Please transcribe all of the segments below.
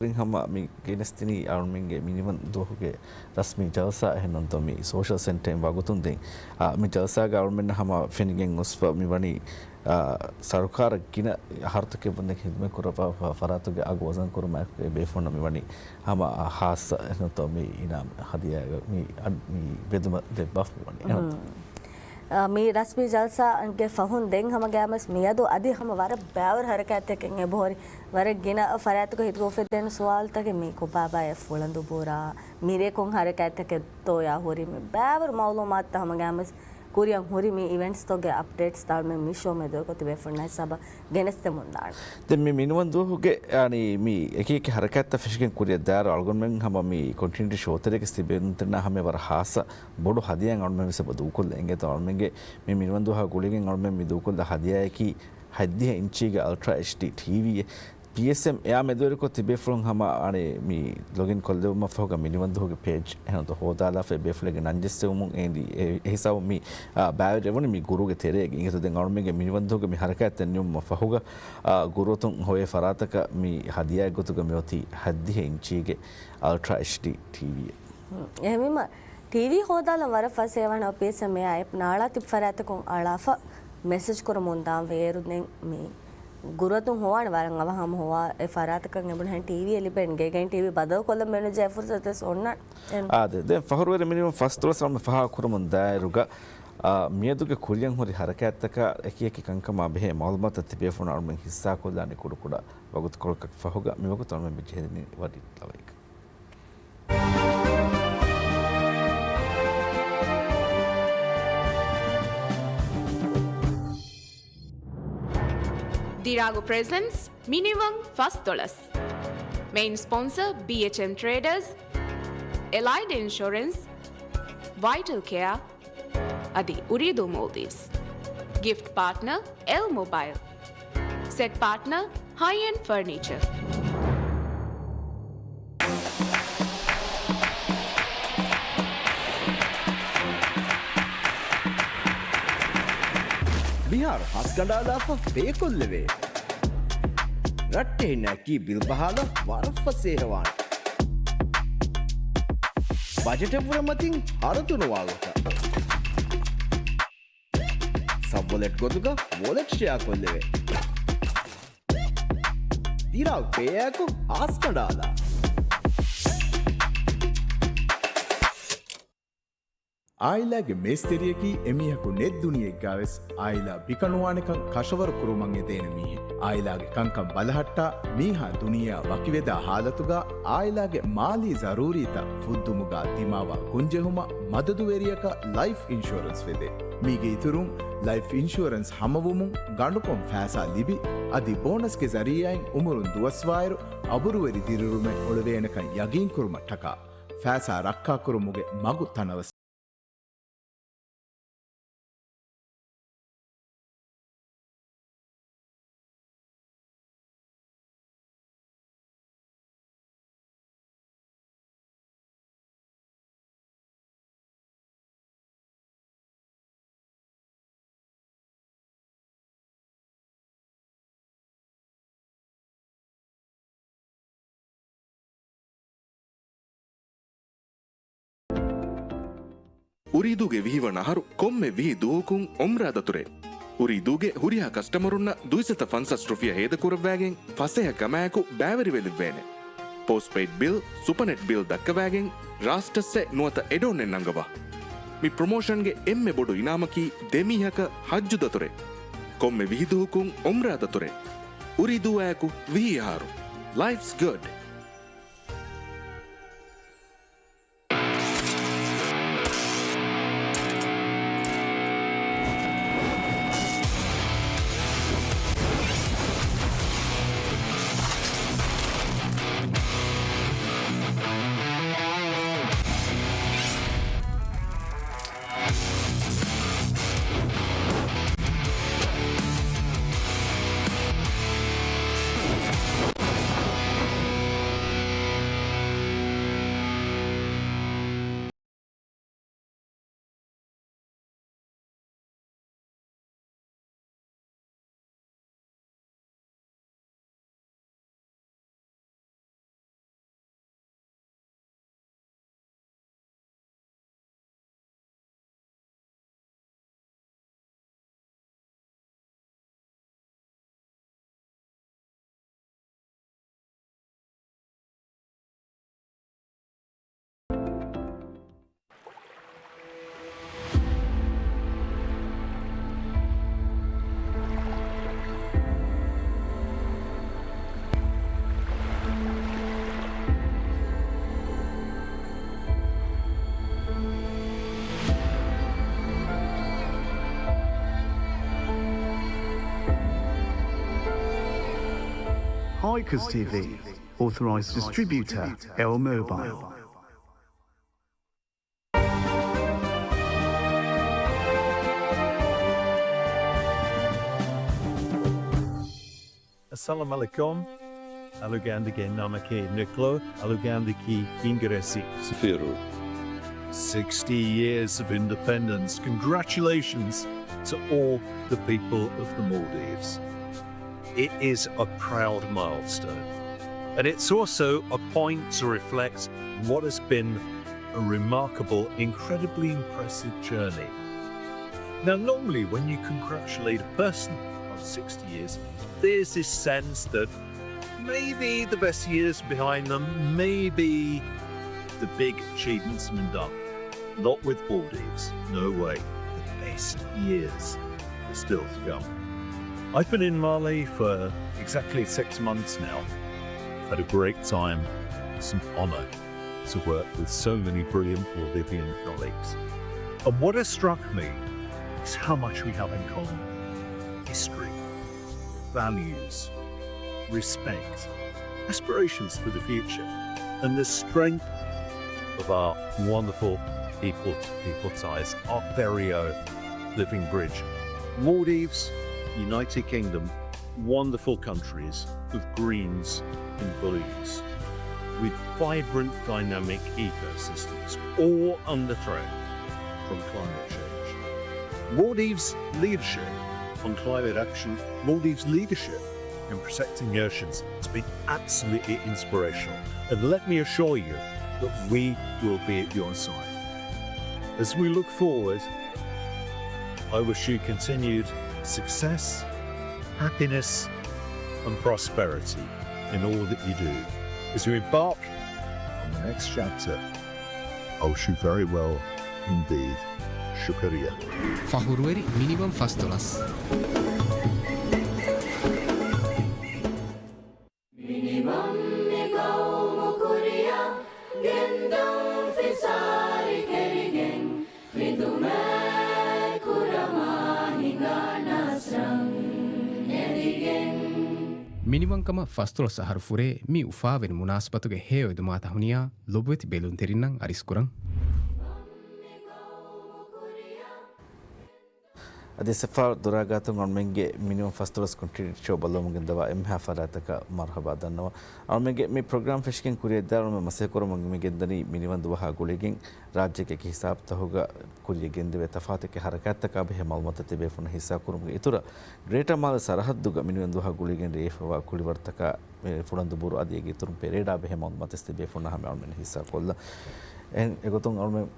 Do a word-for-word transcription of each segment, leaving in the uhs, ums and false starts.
އިން ހަމަ މި ގެނެސްދިނީ އަޅުމެންގެ މިނިވަން ދުވަހުގެ ރަސްމީ ޖަލްސާ އެހެންނަމަ މި ސޯޝަލް ސެންޓަރއިން ވަގުތުން ދެން، އާ، މި ޖަލްސާގަ އަޅުމެންނަށް ހަމަ ފެނިގެން ގޮސްފަ މި ވަނީ، އާ، ސަރުކާރަށް ގިނަ އަހަރުތަކެއް ވަންދެން ހިދުމަތް ކުރައްވާ ފަރާތުގެ އަގު ވަޒަން ކުރުމާއެކު އެ ބޭފުޅުންނަށް މި ވަނީ ހަމަ ހާއްސަ އެހެންނަމަ މި އިނާމް ހަދިޔާ މި، މި ބެދުމަށް ދެއްވާފަ މި ވަނީ. އާ، މި ރަސްމީ ޖަލްސާގެ ފަހުން ދެން ހަމަ ގައިމުވެސް މިއަދު އަދި ހަމަ ވަރަށް ބައިވަރު ހަރަކާތްތަކެއް އެބަހުރި. ވަރަށް ގިނަ ފަރާތުގަ ހިތުގަ އުފެދޭނެ ސުވާލުތަކެއް މީ ކޮބާބާ އެ ފުޅަނދު ބުރާ، މިރޭ ކޮން ހަރަކާތްތަކެއްތޯޔާ ހުރީ މި ބައިވަރު މައުލޫމާތުތައް ހަމަ ގައިމުވެސް ކުރިއަށް ހުރި މި އިވެންޓްސްތަކުގެ އަޕްޑޭޓްސް އަޅުމެން މި ޝޯ މެދުވެރިކޮށް ތިބޭފުޅުންނާ ހިސާބަށް ގެނެސްދެމުންދާނެ. ދެން މި މިނިވަން ދުވަހުގެ އަނި މި އެކި އެކި ހަރަކާތްތައް ފެށިގެން ކުރިއަށް ދާއިރު އަޅުގަނޑުމެން ހަމަ މި ކޮންޓިނިއުޓީ ޝޯތެރިޔަކަސް ތިބޭފުޅުންނަށް ހަމަ ވަރަށް ހާއްސަ ބޮޑު ހަދިޔާއެއް އަޅުމެން ވެސް އެބަ ދޫކޮށްލަން އެނގޭތޯ. އަޅުމެންގެ މި މިނިވަންދުވަހާ ގުޅިގެން އަޅުމެން މި ދޫކޮށްލާ ހަދިޔާއަކީ ހަތްދިހަ އިންޗީގެ އަލްޓްރާ އެޗްޑީ ޓީވީއެއް. ޕީއެސްއެމް އެއާ މެދުވެރިކޮށް ތިބޭފުޅުން ހަމަ އަނެއް މި ލޮގިން ކޮށްލެވުމަށް ފަހުގަ މިނިވަންދުވަހުގެ ޕޭޖް އެހެންތޯ ހޯދާލާފަ އެބޭފުޅެއްގެ ނަން ޖެއްސެވުމުން އެ ހިސާބުން މި، އާ، ބައިވެރިވުނީ މި ގުރޫގެ ތެރޭގަ. އިނގޭތޯ ދެން އަޅުމެންގެ މިނިވަންދުވަހުގެ މި ހަރަކާތްތައް ނިމުމަށް ފަހުގަ، އާ، ގުރޫތުން ހޮވޭ ފަރާތަކަށް މި ހަދިޔާއެއް ގޮތުގަ މިއޮތީ ހަތްދިހަ އިންޗީގެ އަލްޓްރާ އެޗްޑީ ޓީވީއެއް. އެހެންވީމަ، ޓީވީ ހޯދާލަން ވަރަށް ފަސޭހަވާނެ ޕީއެސްއެމް އެއާ އެޕް ނާޅާ ތިބި ފަރާތަކުން އަޅާފަ މެސެޖް ކުރަމުން ދާން ވޭއިރު ދެން މި ގުރުއަތުން ހޮވާނެ ވަރަށް އަވަހަށް ހަމަ ހޮވާ އެ ފަރާތަކަށް އެބުނަހެން ޓީވީއެއް ލިބެން ގޭގައިން ޓީވީ ބަދަލު ކޮށްލަން ބޭނުންޖެހޭ ފުރުސަތެއް އޮންނާނެ. އާދެ، ދެން ފަހުރުވެރި މިނިވަން ފަސްދޮޅަސް އަޅުމެން ފާހަގަ ކުރަމުން ދާއިރުގަ، އާ، މިއަދުގެ ކުރިއަށް ހުރި ހަރަކާތްތަކާ އެކި އެކި ކަންކަމާ ބެހޭ މައުލޫމާތުތައް ތިބޭފުޅުން އަޅުމެން ހިއްސާކޮށްލާނީ ކުޑަކުޑަ ވަގުތުކޮޅަކަށް ފަހުގަ. މިވަގުތު އަޅުމެން މި ޖެހެނީ ވަރަށް ލަވައިގަ. ދިރާގު ޕްރެޒެންޓްސް މިނިވަން ފަސްދޮޅަސް. މެއިން ސްޕޮންސަރ ބީއެޗްއެމް ޓްރޭޑަރސް، އެލައިޑް އިންޝުރެންސް، ވައިޓަލް ކެއާ، އަދި އުރީދޫ މޯލްޑިވްސް. ގިފްޓް ޕާޓްނަރ އެލް މޮބައިލް. ސެޓް ޕާޓްނަރ ހައި އެންޑް ފަރުނީޗަރ. މިހާރު ހަސްގަނޑާލާފަ ބޭކޮށްލެވޭ. ރައްޓެހިންނަކީ ބިލް ބަހާލަން ވަރަށް ފަސޭހަވާނެ. ބަޖެޓެއް ފުރެމަތިން ހަރަދުނުވާ ގޮތަށް. ސަބް ވޮލެޓް ގޮތުގަ ވޮލެޓް ޝެއާ ކޮށްލެވޭ. ދިރާގް ޕޭއާއެކު ހާސްކަނޑާލާ. އާއިލާގެ މޭސްތެރިޔަކީ އެމީހަކު ނެތް ދުނިޔެއެއްގަވެސް އާއިލާ ބިކަނުވާނެކަން ކަށަވަރު ކުރުމަށް އެދޭނެ މީހެއް. އާއިލާގެ ކަންކަން ބަލަހައްޓާ، މީހާ ދުނިޔެއާ ވަކިވެދާ ހާލަތުގަ އާއިލާގެ މާލީ ޒަރޫރީތައް ފުއްދުމުގަ ދިމާވާ ގޮންޖެހުމަށް މަދަދުވެރިޔަކަށް ލައިފް އިންޝުއަރެންސް ވެދޭ. މީގެ އިތުރުން، ލައިފް އިންޝުއަރެންސް ހަމަވުމުން ގަނޑުކޮށް ފައިސާ ލިބި، އަދި ބޯނަސްގެ ޒަރީއާއިން އުމުރުން ދުވަސްވާއިރު، އަބުރުވެރި ދިރިއުޅުމެއް އުޅެވޭނެކަން ޔަގީންކުރުމަށްޓަކާ، ފައިސާ ރައްކާކުރުމުގެ މަގު ތަނަވަސް. އުރީދޫގެ ވިހި ވަނަ އަހަރު ކޮންމެ ވިހި ދުވަހަކުން އުމްރާ ދަތުރޭ. އުރީދޫގެ ހުރިހާ ކަސްޓަމަރުންނަށް ދުއިސައްތަ ފަންސާސް ރުފިޔާ ހޭދަކުރައްވާގެން ފަސޭހަ ކަމާއެކު ބައިވެރިވެލެއްވޭނެ. ޕޯސްޓްޕެއިޑް ބިލް، ސުޕަނެޓް ބިލް ދައްކަވާގެން ރާސްޓައްސެ ނުވަތަ އެޑޯންއެއް ނަންގަވާ. މި ޕްރޮމޯޝަންގެ އެންމެ ބޮޑު އިނާމަކީ ދެ މީހަކަށް ހައްޖު ދަތުރެއް. ކޮންމެ ވިހި ދުވަހަކުން އުމްރާ ދަތުރެއް. އުރީދޫއާއެކު ވިހި އަހަރު. ލައިފްސް ގުޑް. Breakers T V, authorised distributor, L Mobile. އައްސަލާމު ޢަލައިކުމް. އަޅުގަނޑުގެ ނަމަކީ ނިކްލޯ، އަޅުގަނޑަކީ އިނގިރޭސި ސަފީރު. Sixty years of independence. Congratulations to all the people of the Maldives. It is a proud milestone, and it's also a point to reflect what has been a remarkable, incredibly impressive journey. Now, normally, when you congratulate a person on sixty years, there's this sense that maybe the best years behind them, maybe the big achievements have been done. Not with Maldives, no way. The best years are still to come. I've been in Mali for exactly six months now. Had a great time. It's an honour to work with so many brilliant Maldivian colleagues. And what has struck me is how much we have in common. History, values, respect, aspirations for the future, and the strength of our wonderful people-to-people ties, our very own living bridge. Maldives, United Kingdom, wonderful countries with greens and blues, with vibrant, dynamic ecosystems, all under threat from climate change. Maldives leadership on climate action, Maldives leadership in protecting the oceans has been absolutely inspirational. And let me assure you that we will be at your side. As we look forward, I wish you continued success, happiness, and prosperity in all that you do. As you embark on the next chapter, I wish you very well indeed. ޝުކުރިއްޔާ. ފަހުރުވެރި މިނިވަން ފަސްދޮޅަސް. މިނިވަން މި ގައުމު ކުރިއަށް ގެންދަން ފިސާރި ކެރިގެން، މި ދުމައެއް ކުރަމާ ހިނގާ ނަސްރަން އެދިގެން. މިނިވަންކަމަށް ފަސްދޮޅަސް އަހަރު ފުރޭ މި އުފާވެރި މުނާސަބަތުގެ ހެޔޮއެދުމާތައް ހުނިޔާ ލޮބުވެތި ބެލުންތެރިންނަށް އަރިސްކުރަން. އަދި އެއްފަހަރު ދުރާގާތުން އަޅުމެންގެ މިނިވަން ފަސްދޮޅަސް ކޮންޓިނެންޓް ޝޯ ބައްލަވަމުން ގެންދަވާ އެންމެހާ ފަރާތަކަށް މަރުޙަބާ ދަންނަވަން. އަޅުމެންގެ މި ޕްރޮގްރާމް ފެށިގެން ކުރިއަށްދާ އަޅުމެން މަސައްކަތް ކުރަމުން ހިމެނިގެންދަނީ މިނިވަން ދުވަހާ ގުޅިގެން ރާއްޖޭގެ އެކި ހިސާބުތަކުގަ ކުރިއަށް ގެންދެވޭ ތަފާތު އެކި ހަރަކާތްތަކާ ބެހޭ މައުލޫމާތުތައް ތިބޭފުޅުންނަށް ހިއްސާކުރުމުގެ އިތުރަށް، ގްރޭޓަރ މާލެ ސަރަހައްދުގަ މިނިވަން ދުވަހާ ގުޅިގެން ރޭވިފައިވާ ކުޅިވަރުތަކާ ފުޅަނދު ބުރު އަދި އޭގެ އިތުރުން ޕެރޭޑާ ބެހޭ މައުލޫމާތު ތިބޭފުޅުންނާ ހަމަ އަޅުމެން ހިއްސާކޮށްލަން. އެހެން އެގޮތުން އަޅުމެން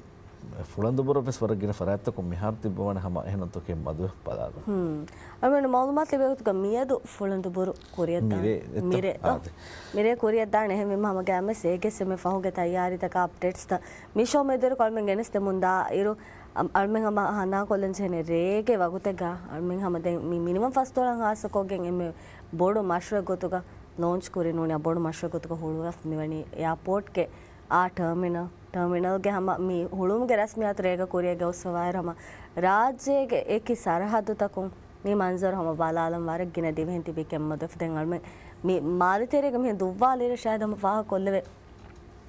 ފުޅަނދު ބުރަށް ވެސް ވަރަށް ގިނަ ފަރާތްތަކުން މިހާރު ތިއްބަވަނީ ހަމަ އެހެން އޮތޮކެއް މަދުވެފަ ބަލާލަން. ހުން. އަޅުމެން މައުލޫމާތު ލިބޭ ގޮތުގަ މިއަދު ފުޅަނދު ބުރު ކުރިއަށްދާނެ. މިރޭ އެއްތަ؟ މިރޭ ދޯ؟ އާދެ. މިރޭ ކުރިއަށްދާނެ. އެހެންވީމަ ހަމަ ގައިމުވެސް އޭގެ ސެމެ ފަހުގެ ތައްޔާރީތަކާ އަޕްޑޭޓްސްތައް މި ޝޯ މެދުވެރިކޮށް އަޅުމެން ގެނެސްދެމުންދާ އިރު، އަ-، އަޅުމެން ހަމަ ހަނދާންކޮށްލަން ޖެހޭނެ ރޭގެ ވަގުތެއްގަ އަޅުމެން ހަމަ ދެން މި މިނިވަން ފަސްދޮޅަސް ހާއްސަކޮށްގެން އެންމެ ބޮޑު މަޝްރޫއެއް ގޮތުގަ ލޯންޗް ކުރި ނޫނީ، އާ، ބޮޑު މަޝްރޫއެއް ގޮތުގަ ހުޅުވާފަ މިވަނީ އެއާޕޯޓްގެ އާ ޓަރމިނަލް، ޓަރމިނަލްގެ ހަމަ މި ހުޅުވުމުގެ ރަސްމިއްޔާތު ރޭގަ ކުރިއަށް ގޮސްފަވާއިރު ހަމަ ރާއްޖޭގެ އެކި ސަރަހައްދުތަކުން މި މަންޒަރު ހަމަ ބަލާލަން ވަރަށް ގިނަ ދިވެހިން ތިބީ ކެތްމަދުވެފަ. ދެން އަޅުމެން މި މާލެ ތެރޭގަ މިހެން ދުއްވާލިއިރު ޝާޔަދު ހަމަ ފާހަގަކޮށްލެވޭ.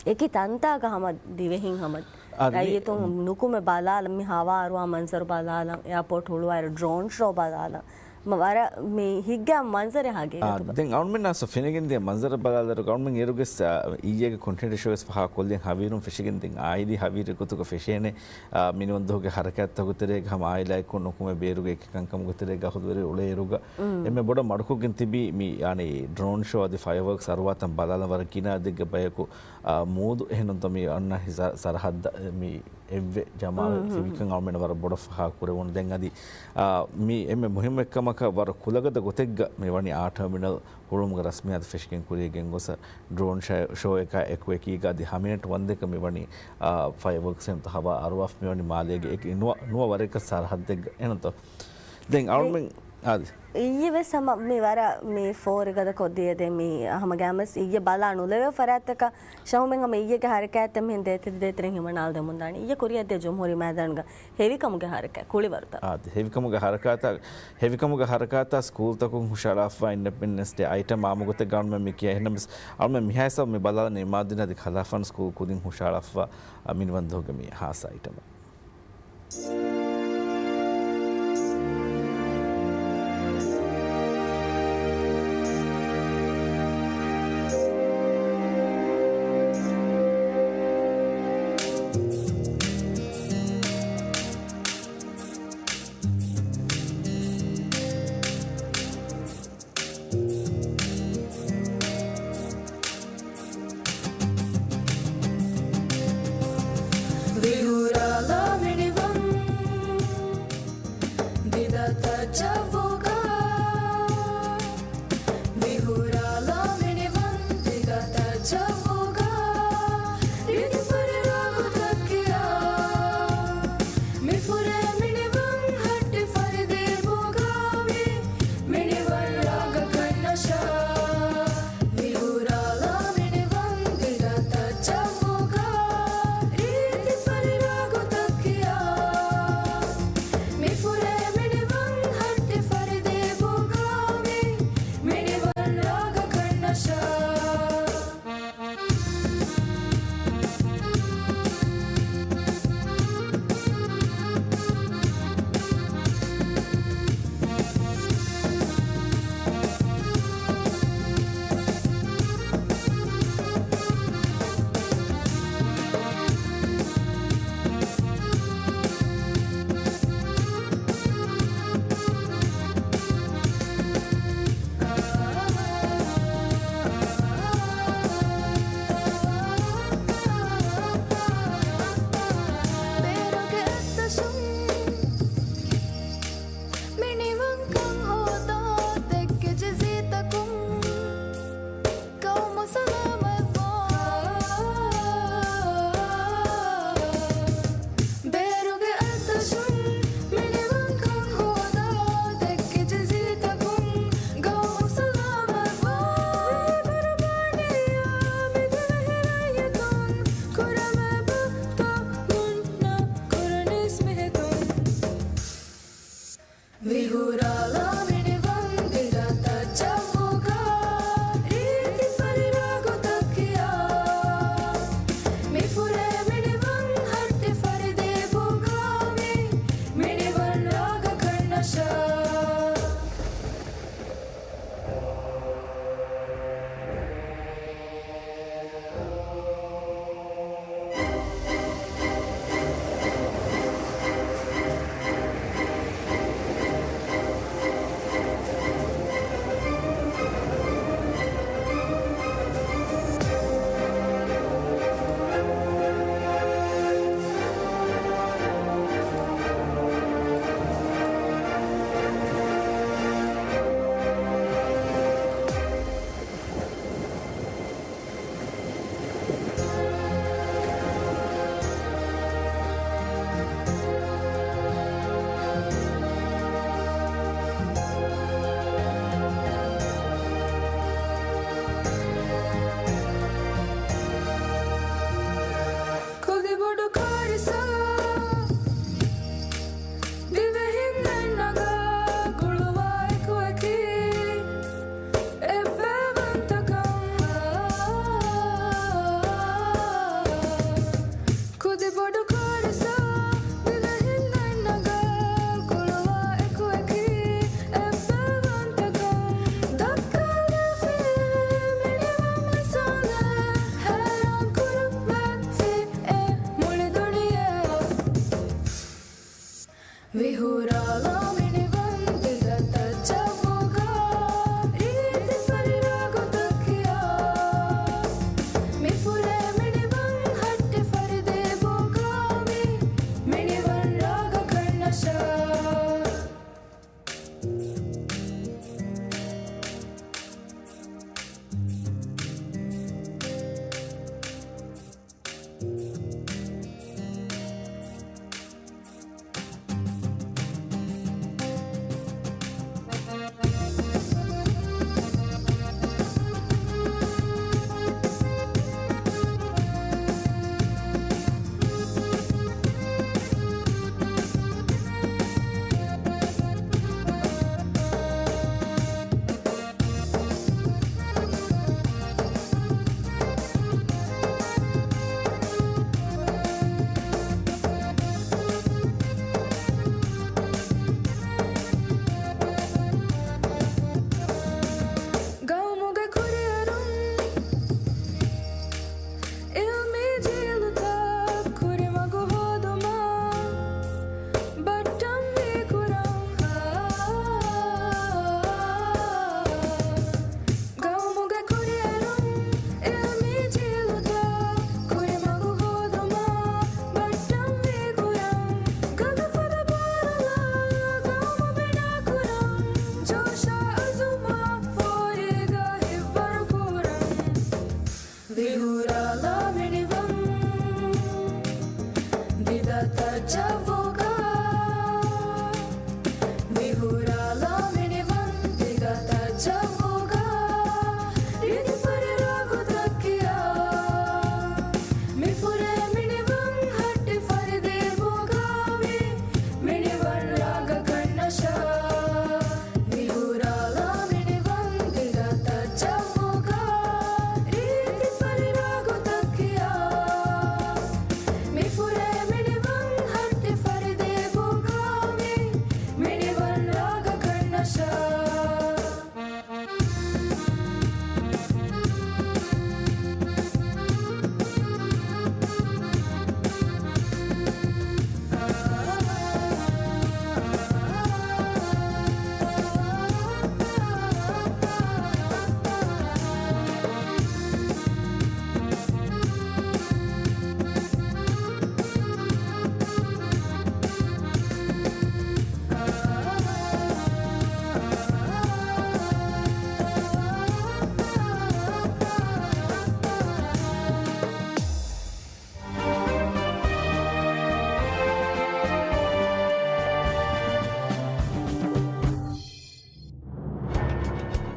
އެކި ތަންތާގަ ހަމަ ދިވެހިން ހަމަ އާ، މި ރައްޔިތުން ނުކުމެ ބަލާލަން، މި ހަވާ އަރުވާ މަންޒަރު ބަލާލަން، އެއާޕޯޓް ހުޅުވާއިރު ޑްރޯން ޝޯ ބަލާލަން. މަ-، ވަރަށް މި ހިތްގައިމު މަންޒަރެއް ހަގީގަތުގަ. ދެން އަޅުމެންނާސް ފެނިގެންދިޔަ މަންޒަރަށް ބަލާލިއިރު އަޅުމެން އޭރުގެ ސ-، އާ، އިއްޔެގެ ކޮންޓިނެންޓް ޝޯވެސް ފާހަގަކޮށްލި ހަވީރުން ފެށިގެން ދެން އާއިލީ ހަވީރެއް ގޮތުގަ ފެށޭނެ، އާ، މިނިވަން ދުވަހުގެ ހަރަކާތްތަކުގެ ތެރޭގަ ހަމަ އާއިލާއެއްކޮށް ނުކުމެ ބޭރުގެ އެކި ކަންކަމުގެ ތެރޭގަ އަހުލުވެރި އުޅޭއިރުގަ އެންމެ ބޮޑަށް މަޑުކޮށްގެން ތިބީ މި، އަނެއް، ޑްރޯން ޝޯ އަދި ފަޔަވަރކްސް އަރުވާތަން ބަލާލަން ވަރަށް ގިނަ އަދެއްގެ ބަޔަކު، އާ، މޫދު އެހެންނުންތޯ މި އަންނަ ހިސާ-، ސަރަހައްދަށް މި އެއްވެ ޖަމާވެ ތިބިކަން އަޅުމެން ވަރަށް ބޮޑަށް ފާހަގަ ކުރެވުނު. ދެން އަދި، އާ، މި އެންމެ މުހިއްމު އެއްކަމަކަށް ވަރަށް ކުލަގަދަ ގޮތެއްގަ މި ވަނީ އާ ޓަރމިނަލް ހުޅުވުމުގެ ރަސްމިއްޔާތު ފެށިގެން ކުރިއަށް ގެންގޮސް ޑްރޯން ޝޯ-، ޝޯއަކާ އެކުއެކީގަ އަދި ހަމައެއް ވަންދެކަ މި ވަނީ، އާ، ފަޔަވަރކްސް އެންތޯ ހަވާ އަރުވާފަ މި ވަނީ މާލޭގެ އެކި ނުވަ، ނުވަ ވަރަކަށް ސަރަހައްދެއްގަ އެންތޯ. ދެން އަޅުމެން އާދެ. އިއްޔެ ވެސް ހަމަ މި ވަރަށް މި ފޯރި ގަދަ ކޮށްދިޔަ ދެ މި ހަމަ ގާމަސް އިއްޔެ ބަލާ ނުލެވޭ ފަރާތްތަކަށް ޝަހުމެން ހަމަ އިއްޔެގެ ހަރަކާތްތައް މިހެން ދޭތެރެ ދޭތެރެ ހިމަނާލް ދެމުން ދާނީ. އިއްޔެ ކުރިއަށް ދިޔަ ޖުމްހޫރީ މައިދާނުގަ ހެވިކަމުގެ ހަރަކާތް ކުޅިވަރުތައް. އާދެ، ހެވިކަމުގެ ހަރަކާތަށް، ހެވިކަމުގެ ހަރަކާތަށް ސްކޫލްތަކުން ހުށައަޅާފަ އިންޑިޕެންޑެންސް ޑޭ އައިޓަމް އާއްމުގޮތެއްގަ އަޅުމެން މި ކިޔަ. އެހެންނަމަވެސް އަޅުމެން މިހާ ހިސާބު މި ބަލާލަނީ އިމާދުދީން އަދި ކަލާފާނު ސްކޫލް ކުދިން ހުށައަޅާފަ މިނިވަންދުގެ މި ހާއްސަ އައިޓަމަށް. ވިހުރާލާ މިނިވަން ހުރާލާ މިނިވަން ދިގަ ތައްޗަށްވުގަ. މި ހުރާލާ މިނިވަން ދިގަ ތައްޗަށްވުގަ. ރީތި ފަރި ރާގުތައް ކިޔާ. މި ފުރޭ މިނިވަން ހައްޓި ފަރިދޭ ބުގާ. މި މިނިވަން ރާގަކަށް ނަޝާ. މި ހުރާލާ މިނިވަން ދިގަ ތައްޗަށްވުގަ. ރީތި ފަރި ރާގުތައް ކިޔާ. މި ފުރޭ މިނިވަން ހައްޓި ފަރިދޭ ބުގާ. މި މިނިވަން ރާގަކަށް ނަޝާ.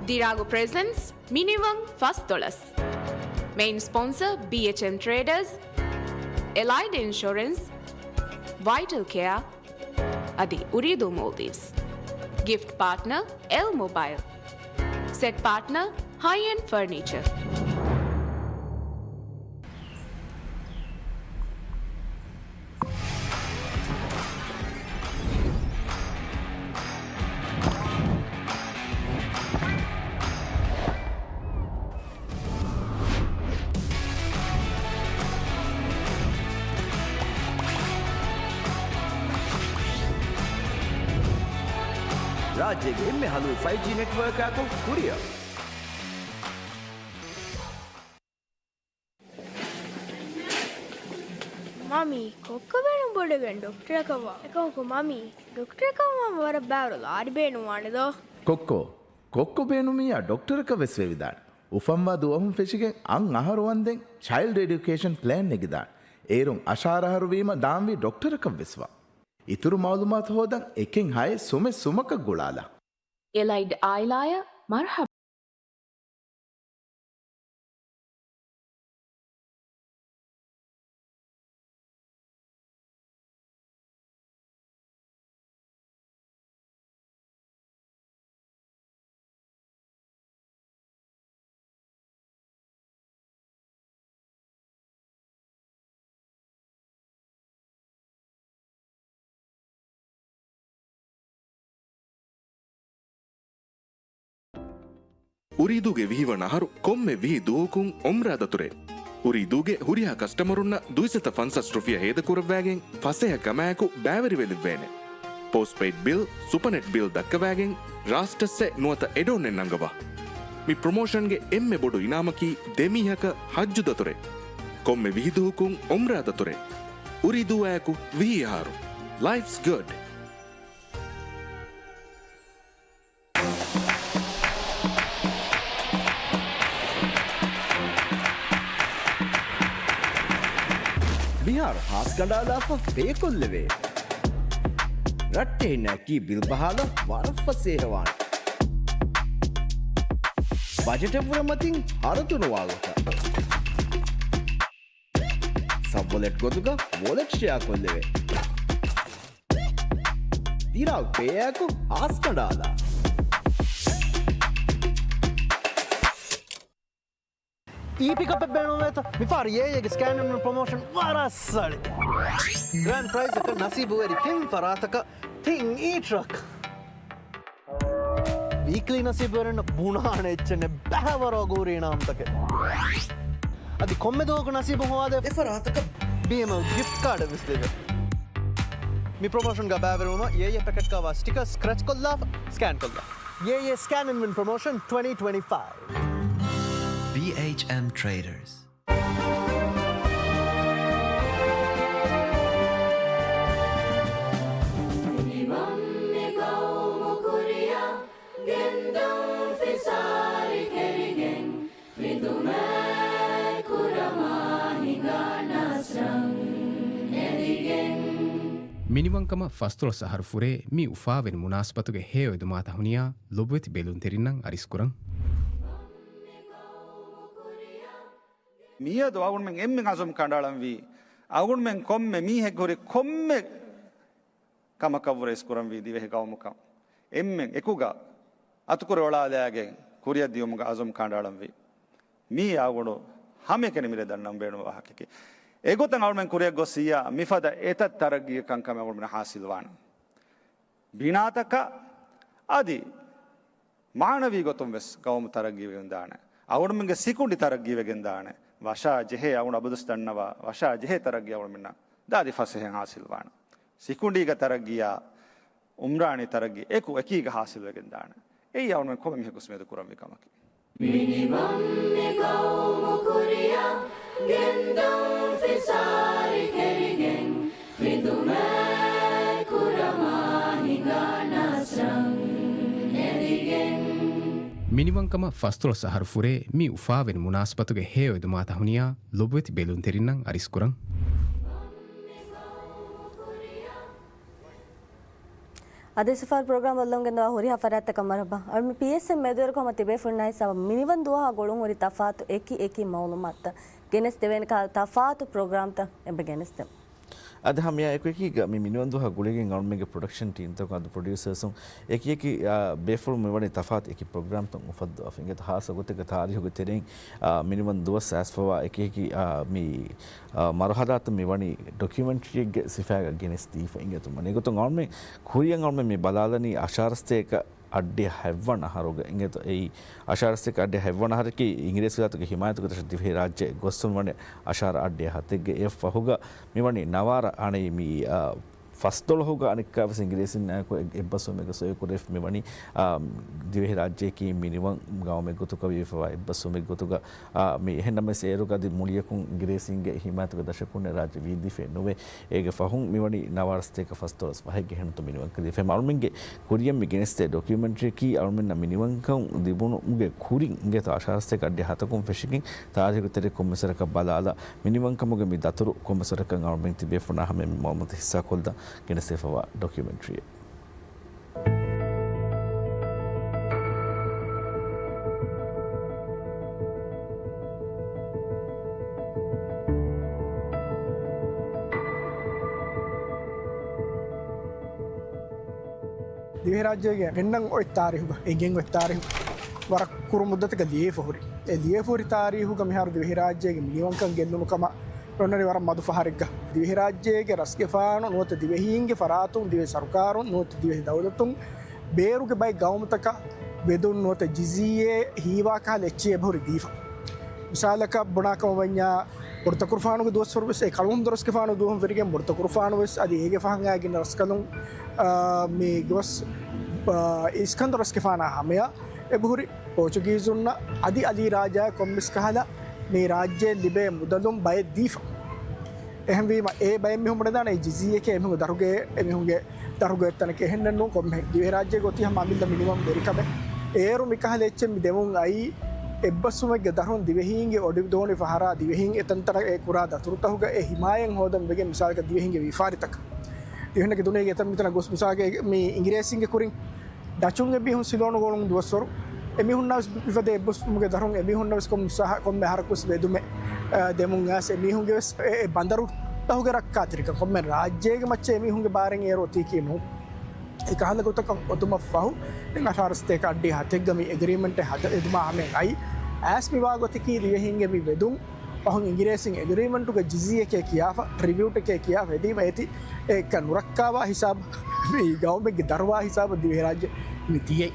ދިރާގު ޕްރެޒެންޓްސް މިނިވަން ފަސްދޮޅަސް. މެއިން ސްޕޮންސަރ ބީއެޗްއެމް ޓްރޭޑަރސް، އެލައިޑް އިންޝުރެންސް، ވައިޓަލް ކެއާ، އަދި އުރީދޫ މޯލްޑިވްސް. ގިފްޓް ޕާޓްނަރ އެލް މޮބައިލް. ސެޓް ޕާޓްނަރ ހައި އެންޑް ފަރުނީޗަރ. ރާއްޖޭގެ އެންމެ ހަލުވި ފައިވް ޖީ ނެޓްވޯކާއެކު ކުރިއަށް. މަމީ، ކޮއްކޮ ބޭނުން ބޮޑުވެގެން ޑޮކްޓަރަކަށް ވާ. އެކަމަކު މަމީ، ޑޮކްޓަރަކަށް ވާން ވަރަށް ބާރު ލާރި ބޭނުންވާނެ ދޯ؟ ކޮއްކޮ، ކޮއްކޮ ބޭނުމިއްޔާ ޑޮކްޓަރަކަށް ވެސް ވެވިދާނެ. އުފަންވާ ދުވަހުން ފެށިގެން އަށް އަހަރު ވަންދެން ޗައިލްޑް އެޑިއުކޭޝަން ޕްލޭން ނެގިދާނެ. އޭރުން އަށާރަ އަހަރު ވީމަ ދާންވީ ޑޮކްޓަރަކަށް ވެސް ވާ. އިތުރު މައުލޫމާތު ހޯދަން އެކެއް ހައެއް ސުމެއް ސުމަކަށް ގުޅާލާ. އެލައިޑް އާއިލާއަށް މަރުޙަބާ. އުރީދޫގެ ވިހި ވަނަ އަހަރު ކޮންމެ ވިހި ދުވަހަކުން އުމްރާ ދަތުރޭ. އުރީދޫގެ ހުރިހާ ކަސްޓަމަރުންނަށް ދުއިސައްތަ ފަންސާސް ރުފިޔާ ހޭދަކުރައްވާގެން ފަސޭހަ ކަމާއެކު ބައިވެރިވެލެއްވޭނެ. ޕޯސްޓްޕެއިޑް ބިލް، ސުޕަނެޓް ބިލް ދައްކަވާގެން ރާސްޓައްސެއް ނުވަތަ އެޑޯނެއް ނަންގަވާ. މި ޕްރޮމޯޝަންގެ އެންމެ ބޮޑު އިނާމަކީ ދެ މީހަކަށް ޙައްޖު ދަތުރޭ. ކޮންމެ ވިހި ދުވަހަކުން އުމްރާ ދަތުރޭ. އުރީދޫއާއެކު ވިހި އަހަރު. ލައިފްސް ގުޑް. މިހާރު ހާސް ކަނޑާލާފަ ބޭކޮށްލެވޭ. ރައްޓެހިންނަކީ ބިލް ބަހާލަން ވަރަށް ފަސޭހަވާނެ. ބަޖެޓެއް ފުރެމަތިން ހަރަދުނުވާ ގޮތަށް. ސަބް ވޮލެޓް ގޮތުގަ ވޮލެޓް ޝެއާ ކޮށްލެވޭ. ދިރާގް ޕޭއާއެކު ހާސް ކަނޑާލާ. އީ ޕިކަޕެއް ބޭނުންވޭތަ؟ މިފަހަރު އޭއޭގެ ސްކޭން އިން ވިން ޕްރޮމޯޝަން ވަރަށް ސަޅި. ގްރޭންޑް ޕްރައިޒަކަށް ނަސީބުވެރި ތިން ފަރާތަކަށް ތިން އީ ޓްރަކް. ވީކްލީ ނަސީބުވެރިންނަށް ބުނާނެ އެއްޗެއް ނެތް، ބައިވަރު އަގުހުރި އިނާމްތަކެއް. އަދި ކޮންމެ ދުވަހަކު ނަސީބު ހޮވާދޭ އެފަރާތަކަށް ބީއެމްއެލް ގިފްޓް ކާޑެއް ވެސް ލިބޭ. މި ޕްރޮމޯޝަންގަ ބައިވެރިވުމަށް އޭއޭ ޕެކެޓްގަ ވާ ސްޓިކަރ ސްކްރެޗް ކޮށްލާފަ ސްކޭން ކޮށްލާ. އޭއޭ ސްކޭން އިން ވިން ޕްރޮމޯޝަން ޓްވެންޓީ ޓްވެންޓީ ފައިވް. ބީއެޗްއެމް ޓްރޭޑަރސް. މިނިވަން މި ގައުމު ކުރިއަށް ގެންދަން ފިސާރި ކެރިގެން މި ދުމައެއް ކުރާ. މިނިވަންކަމަށް ފަސްދޮޅަސް އަހަރު ފުރޭ މި އުފާވެރި މުނާސަބަތުގެ ހެޔޮ އެދުމާތައް ހުނިޔާ ލޮބުވެތި ބެލުންތެރިންނަށް އަރިސްކުރަން. މިއަދު އަޅުގަނޑުމެން އެންމެން އަޒުމް ކަނޑައަޅަންވީ، އަޅުގަނޑުމެން ކޮންމެ މީހެއްގެ ހުރި ކޮންމެ ކަމަކަށްވުރެ އިސްކުރަންވީ ދިވެހި ގައުމުކަން. އެންމެން އެކުގަ އަތުކުރި އޮޅާލާގެން ކުރިއަށް ދިޔުމުގެ އަޒުމް ކަނޑައަޅަންވީ. މީ އަޅުގަނޑު ހަމައެކަނި މިރޭ ދަންނަން ބޭނުންވާ ވާހަކައެކޭ. އެގޮތަށް އަޅުމެން ކުރިއަށް ގޮއްސިއްޔާ މިފަދަ އެތައް ތަރައްގީގެ ކަންކަމެއް އަޅުމެން ހާސިލްވާނެ. ބިނާތަކަށް އަދި މާނަވީ ގޮތުން ވެސް ގައުމު ތަރައްގީވެގެންދާނެ. އަޅުގަނޑުމެންގެ ސިކުނޑި ތަރައްގީވެގެންދާނެ. ވަށާ ޖެހޭ އަޅުގަނޑު އަބަދުވެސް ދަންނަވާ، ވަށާ ޖެހޭ ތަރައްގީ އަޅުގަނޑުމެންނަށް ދާދި ފަސޭހައިން ހާސިލްވާނެ. ސިކުނޑީގެ ތަރައްގީއާ، އުމްރާނީ ތަރައްގީ އެކު އެކީގަ ހާސިލްވެގެންދާނެ. އެއީ އަޅުގަނޑުމެން ކޮންމެ މީހަކު ވެސް މިއަދު ކުރަންވީ ކަމަކީ. މިނިވަން މި ގައުމު ކުރިއަށް ގެންދަން ފިސާރި ކެރިގެން، މިދުމައެއް ކުރަމާ ހިނގާ ނަސްރަން އެދިގެން. މިނިވަންކަމަށް ފަސްދޮޅަސް އަހަރު ފުރޭ މި އުފާވެރި މުނާސަބަތުގެ ހެޔޮ އެދުމާތައް ހުނިޔާ ލޮބުވެތި ބެލުންތެރިންނަށް އަރިސްކުރަން. އަދި ސިފާރު ޕްރޮގްރާމް ބައްލަވަން ގެންދަވާ ހުރިހާ ފަރާތްތަކަށް މަރުޙަބާ. އަޅުމެން ޕީއެސްއެމް މެދުވެރިކަމަށް ތިބޭފުޅުންނާ ހިސާބަށް މިނިވަން ދުވަހާ ގުޅުންހުރި ތަފާތު އެކި އެކި މައުލޫމާތުތައް ގެނެސްދެވޭނެ ކަހަލަ ތަފާތު ޕްރޮގްރާމްތައް އެބަ ގެނެސްދެމު. އަދި ހަމައެއާއެކު އެކީގަ މި މިނިވަން ދުވަހާ ގުޅިގެން އަޅުމެންގެ ޕްރޮޑަކްޝަން ޓީމްތަކުން އަދި ޕްރޮޑިއުސަރސުން އެކި އެކި، އާ، ބޭފުޅުން މިވަނީ ތަފާތު އެކި ޕްރޮގްރާމްތައް އުފައްދަވާފަ. އިނގޭތޯ ހާއްސަ ގޮތެއްގަ ތާރީހުގެ ތެރެއިން، އާ، މިނިވަން ދުވަސް އައިސްފަވާ އެކި އެކި، އާ، މި އާ، މަރުހަލާތައް މިވަނީ ޑޮކިއުމެންޓްރީއެއްގެ ސިފައިގަ ގެނެސްދީފަ އިނގޭތޯ. އެގޮތުން އަޅުމެން ކުރިއަށް އަޅުމެން މި ބަލާލަނީ އަށާރަސަތޭކަ އަށްޑިހަ ހަތްވަނަ އަހަރުގަ އިނގޭތޯ. އެއީ އަށާރަސަތޭކަ އަށްޑިހަ ހަތްވަނަ އަހަރަކީ އިނގިރޭސިވިލާތުގެ ހިމާޔަތުގެ ދަށަށް ދިވެހިރާއްޖެ ގޮއްސުން ވަނީ އަށާރަ އަށްޑިހަ ހަތެއްގަ. އެއަށްފަހުގަ މިވަނީ ނަވާރަ އަނެއް މި، އާ، ފަސްދޮޅަހުގަ އަނެއްކާވެސް އިނގިރޭސިންނާއެކު އެއް-، އެއްބަސްވުމެއްގެ ސޮއިކުރެވިފަ މިވަނީ، އާ، ދިވެހިރާއްޖެއަކީ މިނިވަން ގައުމެއްގޮތުގަ ވިޔަފަވާ އެއްބަސްވުމެއްގޮތުގަ، އާ، މި އެހެންނަމަވެސް އޭރުގަ އަދި މުޅިއަކުން އިނގިރޭސިންގެ ހިމާޔަތުގެ ދަށަކުންނެއް ރާއްޖެ ވީއްދީފައެއް ނުވޭ. އޭގެ ފަހުން މިވަނީ ނަވާރަ ސަތޭކަ ފަސްދޮޅަސް ފަހެއްގެ ހެންތު މިނިވަންކަލީފަ. އަޅުމެންގެ ކުރިއަށް މި ގެނެސްދޭ ޑޮކިއުމެންޓްރީއަކީ އަޅުމެންނަށް މިނިވަންކަން ލިބުނުމުގެ ކުރިން އިނގޭތޯ އަށާރަ ސަތޭކަ އަށްޑިހަ ހަތަކުން ފެށިގެން ތާރީހުގެ ތެރެ ކޮންމެސް ވަރަކަށް ބަލާލާ މިނިވަންކަމުގެ މި ދަތުރު ކޮންމެސް ވަރަކަށް އަޅުމެން ތިބޭފުޅުންނާ ހަމަޔަށް މި މައުލޫމާތު ހިއްސާކޮށްލަން ގެނެސްދެފަވާ ޑޮކިއުމެންޓްރީއެއް. ދިވެހިރާއްޖޭގެ ގެންނަން އޮތް ތާރީހުގަ، އެނގެން އޮތް ތާރީހުގަ ވަރަށް ކުރު މުއްދަތަކަށް ލިޔެފަ ހުރި. އެ ލިޔެފަ ހުރި ތާރީހުގަ މިހާރު ދިވެހިރާއްޖޭގެ މިނިވަންކަން ގެއްލުނު ކަމަށް އޮންނަނީ ވަރަށް މަދު ފަހަރެއްގަ. ދިވެހިރާއްޖޭގެ ރަސްގެފާނު ނުވަތަ ދިވެހީންގެ ފަރާތުން ދިވެހި ސަރުކާރުން ނުވަތަ ދިވެހި ދައުލަތުން ބޭރުގެ ބައެއް ގައުމުތަކަށް ވެދުން ނުވަތަ ޖިޒިއްޔާ ހީވާ ކަހަލަ އެއްޗެއް އެބަހުރި ދީފަ. މިސާލަކަށް ބުނާކަމަށް ވަންޏާ، ބޮޑުތަކުރުފާނުގެ ދުވަސްވަރު ވެސް އެ ކަޅުވަންދު ރަސްގެފާނު ދުވަހުން ފެށިގެން ބޮޑުތަކުރުފާނު ވެސް އަދި އޭގެ ފަހަން އާ ގިނަ ރަސްކަލުން، އާ، މި ގޮސް، އާ، އިސްކަންދަރު ރަސްގެފާނާ ހަމަޔަށް އެބަހުރި ޕޯޗުގީޒުންނަށް އަދި އަލީ ރާޖާ ކޮންމެސް ކަހަލަ މި ރާއްޖޭ ލިބޭ މުދަލުން ބައެއް ދީފަ. އެހެންވީމަ، އެ ބައެއް މީހުން ބުނެދާނެ އެ ޖިޒިއްޔަކީ އެމީހުންގެ ދަރުގެ، އެމީހުންގެ ދަރުގެ އޮތްތަނެކޭ. އެހެންނެއް ނޫން ކޮންމެ ދިވެހިރާއްޖޭގެ އޮތީ ހަމަ އަމިއްލަ މިނިވަން ވެރިކަމެއް. އޭރު މިކަހަލަ އެއްޗެއް މި ދެމުން އައީ، އެއްބަސްވުމެއްގެ ދަށުން ދިވެހީންގެ އޮޑި ދޯނި ފަހަރާ ދިވެހީން އެތަންތަނަށް އެ ކުރާ ދަތުރުތަކުގަ އެ ހިމާޔަތް ހޯދަން ވެގެން މިސާލަކަށް ދިވެހީންގެ ވިޔަފާރިތަކަށް. ދިވެހިންނަކީ ދުނިޔޭގެ އެތައް މިތަނަށް ގޮސް މިސާލަކަށް މި އިނގިރޭސިންގެ ކުރިން ޑަޗުން އެ މީހުން ސިލޯނު ގުޅުނު ދުވަސްވަރު އެ މީހުންނާ ވެސް މިފަދަ އެއްބަސްވުމުގެ ދަށުން އެ މީހުންނަށް ވެސް ކޮންމެ ސަހަ-، ކޮންމެ އަހަރަކު ވެސް ވެދުމެއް، އާ، ދެމުން އައިސް އެ މީހުންގެ ވެސް އެ، އެ ބަނދަރުތަކުގެ ރައްކާތެރިކަން ކޮންމެ ރާއްޖޭގެ މައްޗަށް އެ މީހުންގެ ބާރެއް އޭރު އޮތީކީ ނޫން. އެ ކަހަލަ ގޮތަކަށް އޮތުމަށްފަހު، ދެން އަށާރަ ސަތޭކަ އަށްޑިހަ ހަތެއްގަ މި އެގްރީމެންޓެއް ހަދަ އެދުމާ ހަމައިން އައި، އައިސް މިވާ ގޮތަކީ ދިވެހީންގެ މި ވެދުން ފަހުން އިނގިރޭސިން އެގްރީމެންޓުގެ ޖިޒިއްޔައެކޭ ކިޔާފަ، ޓްރިބިއުޓެކޭ ކިޔާފަ އެދީމަ އޭތި އެއްކަ ނުރައްކާވާ ހިސާބަށް، މި ގައުމެއްގެ ދަށުވާ ހިސާބަށް ދިވެހިރާއްޖެ މި ދިޔައީ.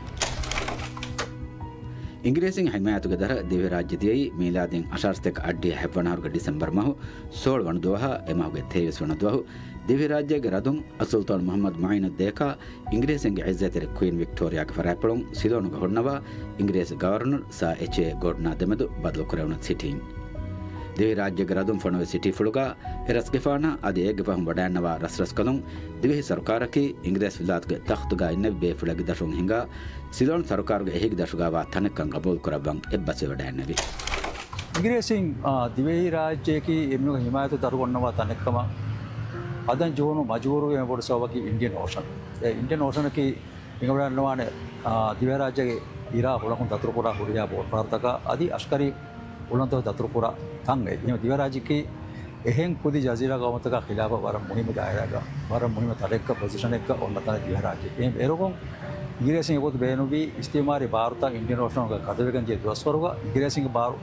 އިނގިރޭސިން ހިމާޔަތުގެ ދަށަށް ދިވެހިރާއްޖެ ދިޔައީ މީލާދީން އަށާރަ ސަތޭކަ އަށްޑިހަ ހަތްވަނަ އަހަރުގެ ޑިސެމްބަރު މަހު ސޯޅަ ވަނަ ދުވަހާ އެ މަހުގެ ތޭވީސް ވަނަ ދުވަހު ދިވެހިރާއްޖޭގެ ރަދުން އަލްސުލްޠާން މުޙައްމަދު މުޢީނުއްދޭކާ އިނގިރޭސިންގެ ޢިއްޒަތްތެރި ކުއީން ވިކްޓޯރިއާގެ ފަރާތްޕުޅުން ސިލޯނުގަ ހުންނަވާ އިނގިރޭސި ގަވަރނަރު ސާ އެޗް އޭ ގޯޑްނާ ދެމެދު ބަދަލުކުރެވުނު ސިޓީން. ދިވެހިރާއްޖޭގެ ރަދުން ފޮނުވި ސިޓީފުޅުގަ އެ ރަސްގެފާނާ އަދި އޭގެ ފަހުން ވަޑައިންނަވާ ރަސްރަސްކަލުން ދިވެހި ސަރުކާރަކީ އިނގިރޭސިވިލާތުގެ ތަޚްތުގަ އިންނެވި ބޭފުޅެއްގެ ދަށުން ހިނގާ ސިލޯން ސަރުކާރުގެ އެހީގެ ދަށުގަވާ ތަނެއްކަން ގަބޫލުކުރައްވަން އެއްބަސްވެވަޑައިންނެވި. އިނގިރޭސިން، އާ، ދިވެހިރާއްޖެއަކީ އެމީހުންގެ ހިމާޔަތު ދަށު ގޮންނަވާ ތަނެއްކަމަށް، އަދަން ޖޫނު މަޖުބޫރުވީ ބޮޑު ސަބަބަކީ އިންޑިއަން އޯޝަން. އެ އިންޑިއަން އޯޝަނަކީ އެނގިވަޑައިގަންނަވާނެ، އާ، ދިވެހިރާއްޖޭގެ އިރާ ހުޅަނގުން ދަތުރުކުރާ ހުރިހާ ބޯޓުފަހަރުތަކާ އަދި އަސްކަރީ ހުޅަނގުތައް ދަތުރުކުރާ ތަން. އެ ދިވެހިރާއްޖެއަކީ އެހެން ކުދި ޖަޒީރާ ގައުމުތަކާ ޚިލާފަށް ވަރަށް މުހިއްމު ދާއިރާގަ، ވަރަށް މުހިއްމު ތަނެއްގަ، ޕޮޒިޝަނެއްގަ އޮންނަ ތަނެއް ދިވެހިރާއްޖެ. އެ އެރުގަން އިނގިރޭސިން އެގޮތަށް ބޭނުންވީ އިސްތިއުމާރީ ބާރުތައް އިންޑިއަން އޯޝަނުގަ ގަދަވެގެން ދިޔަ ދުވަސްވަރުގަ އިނގިރޭސިންގެ ބާރު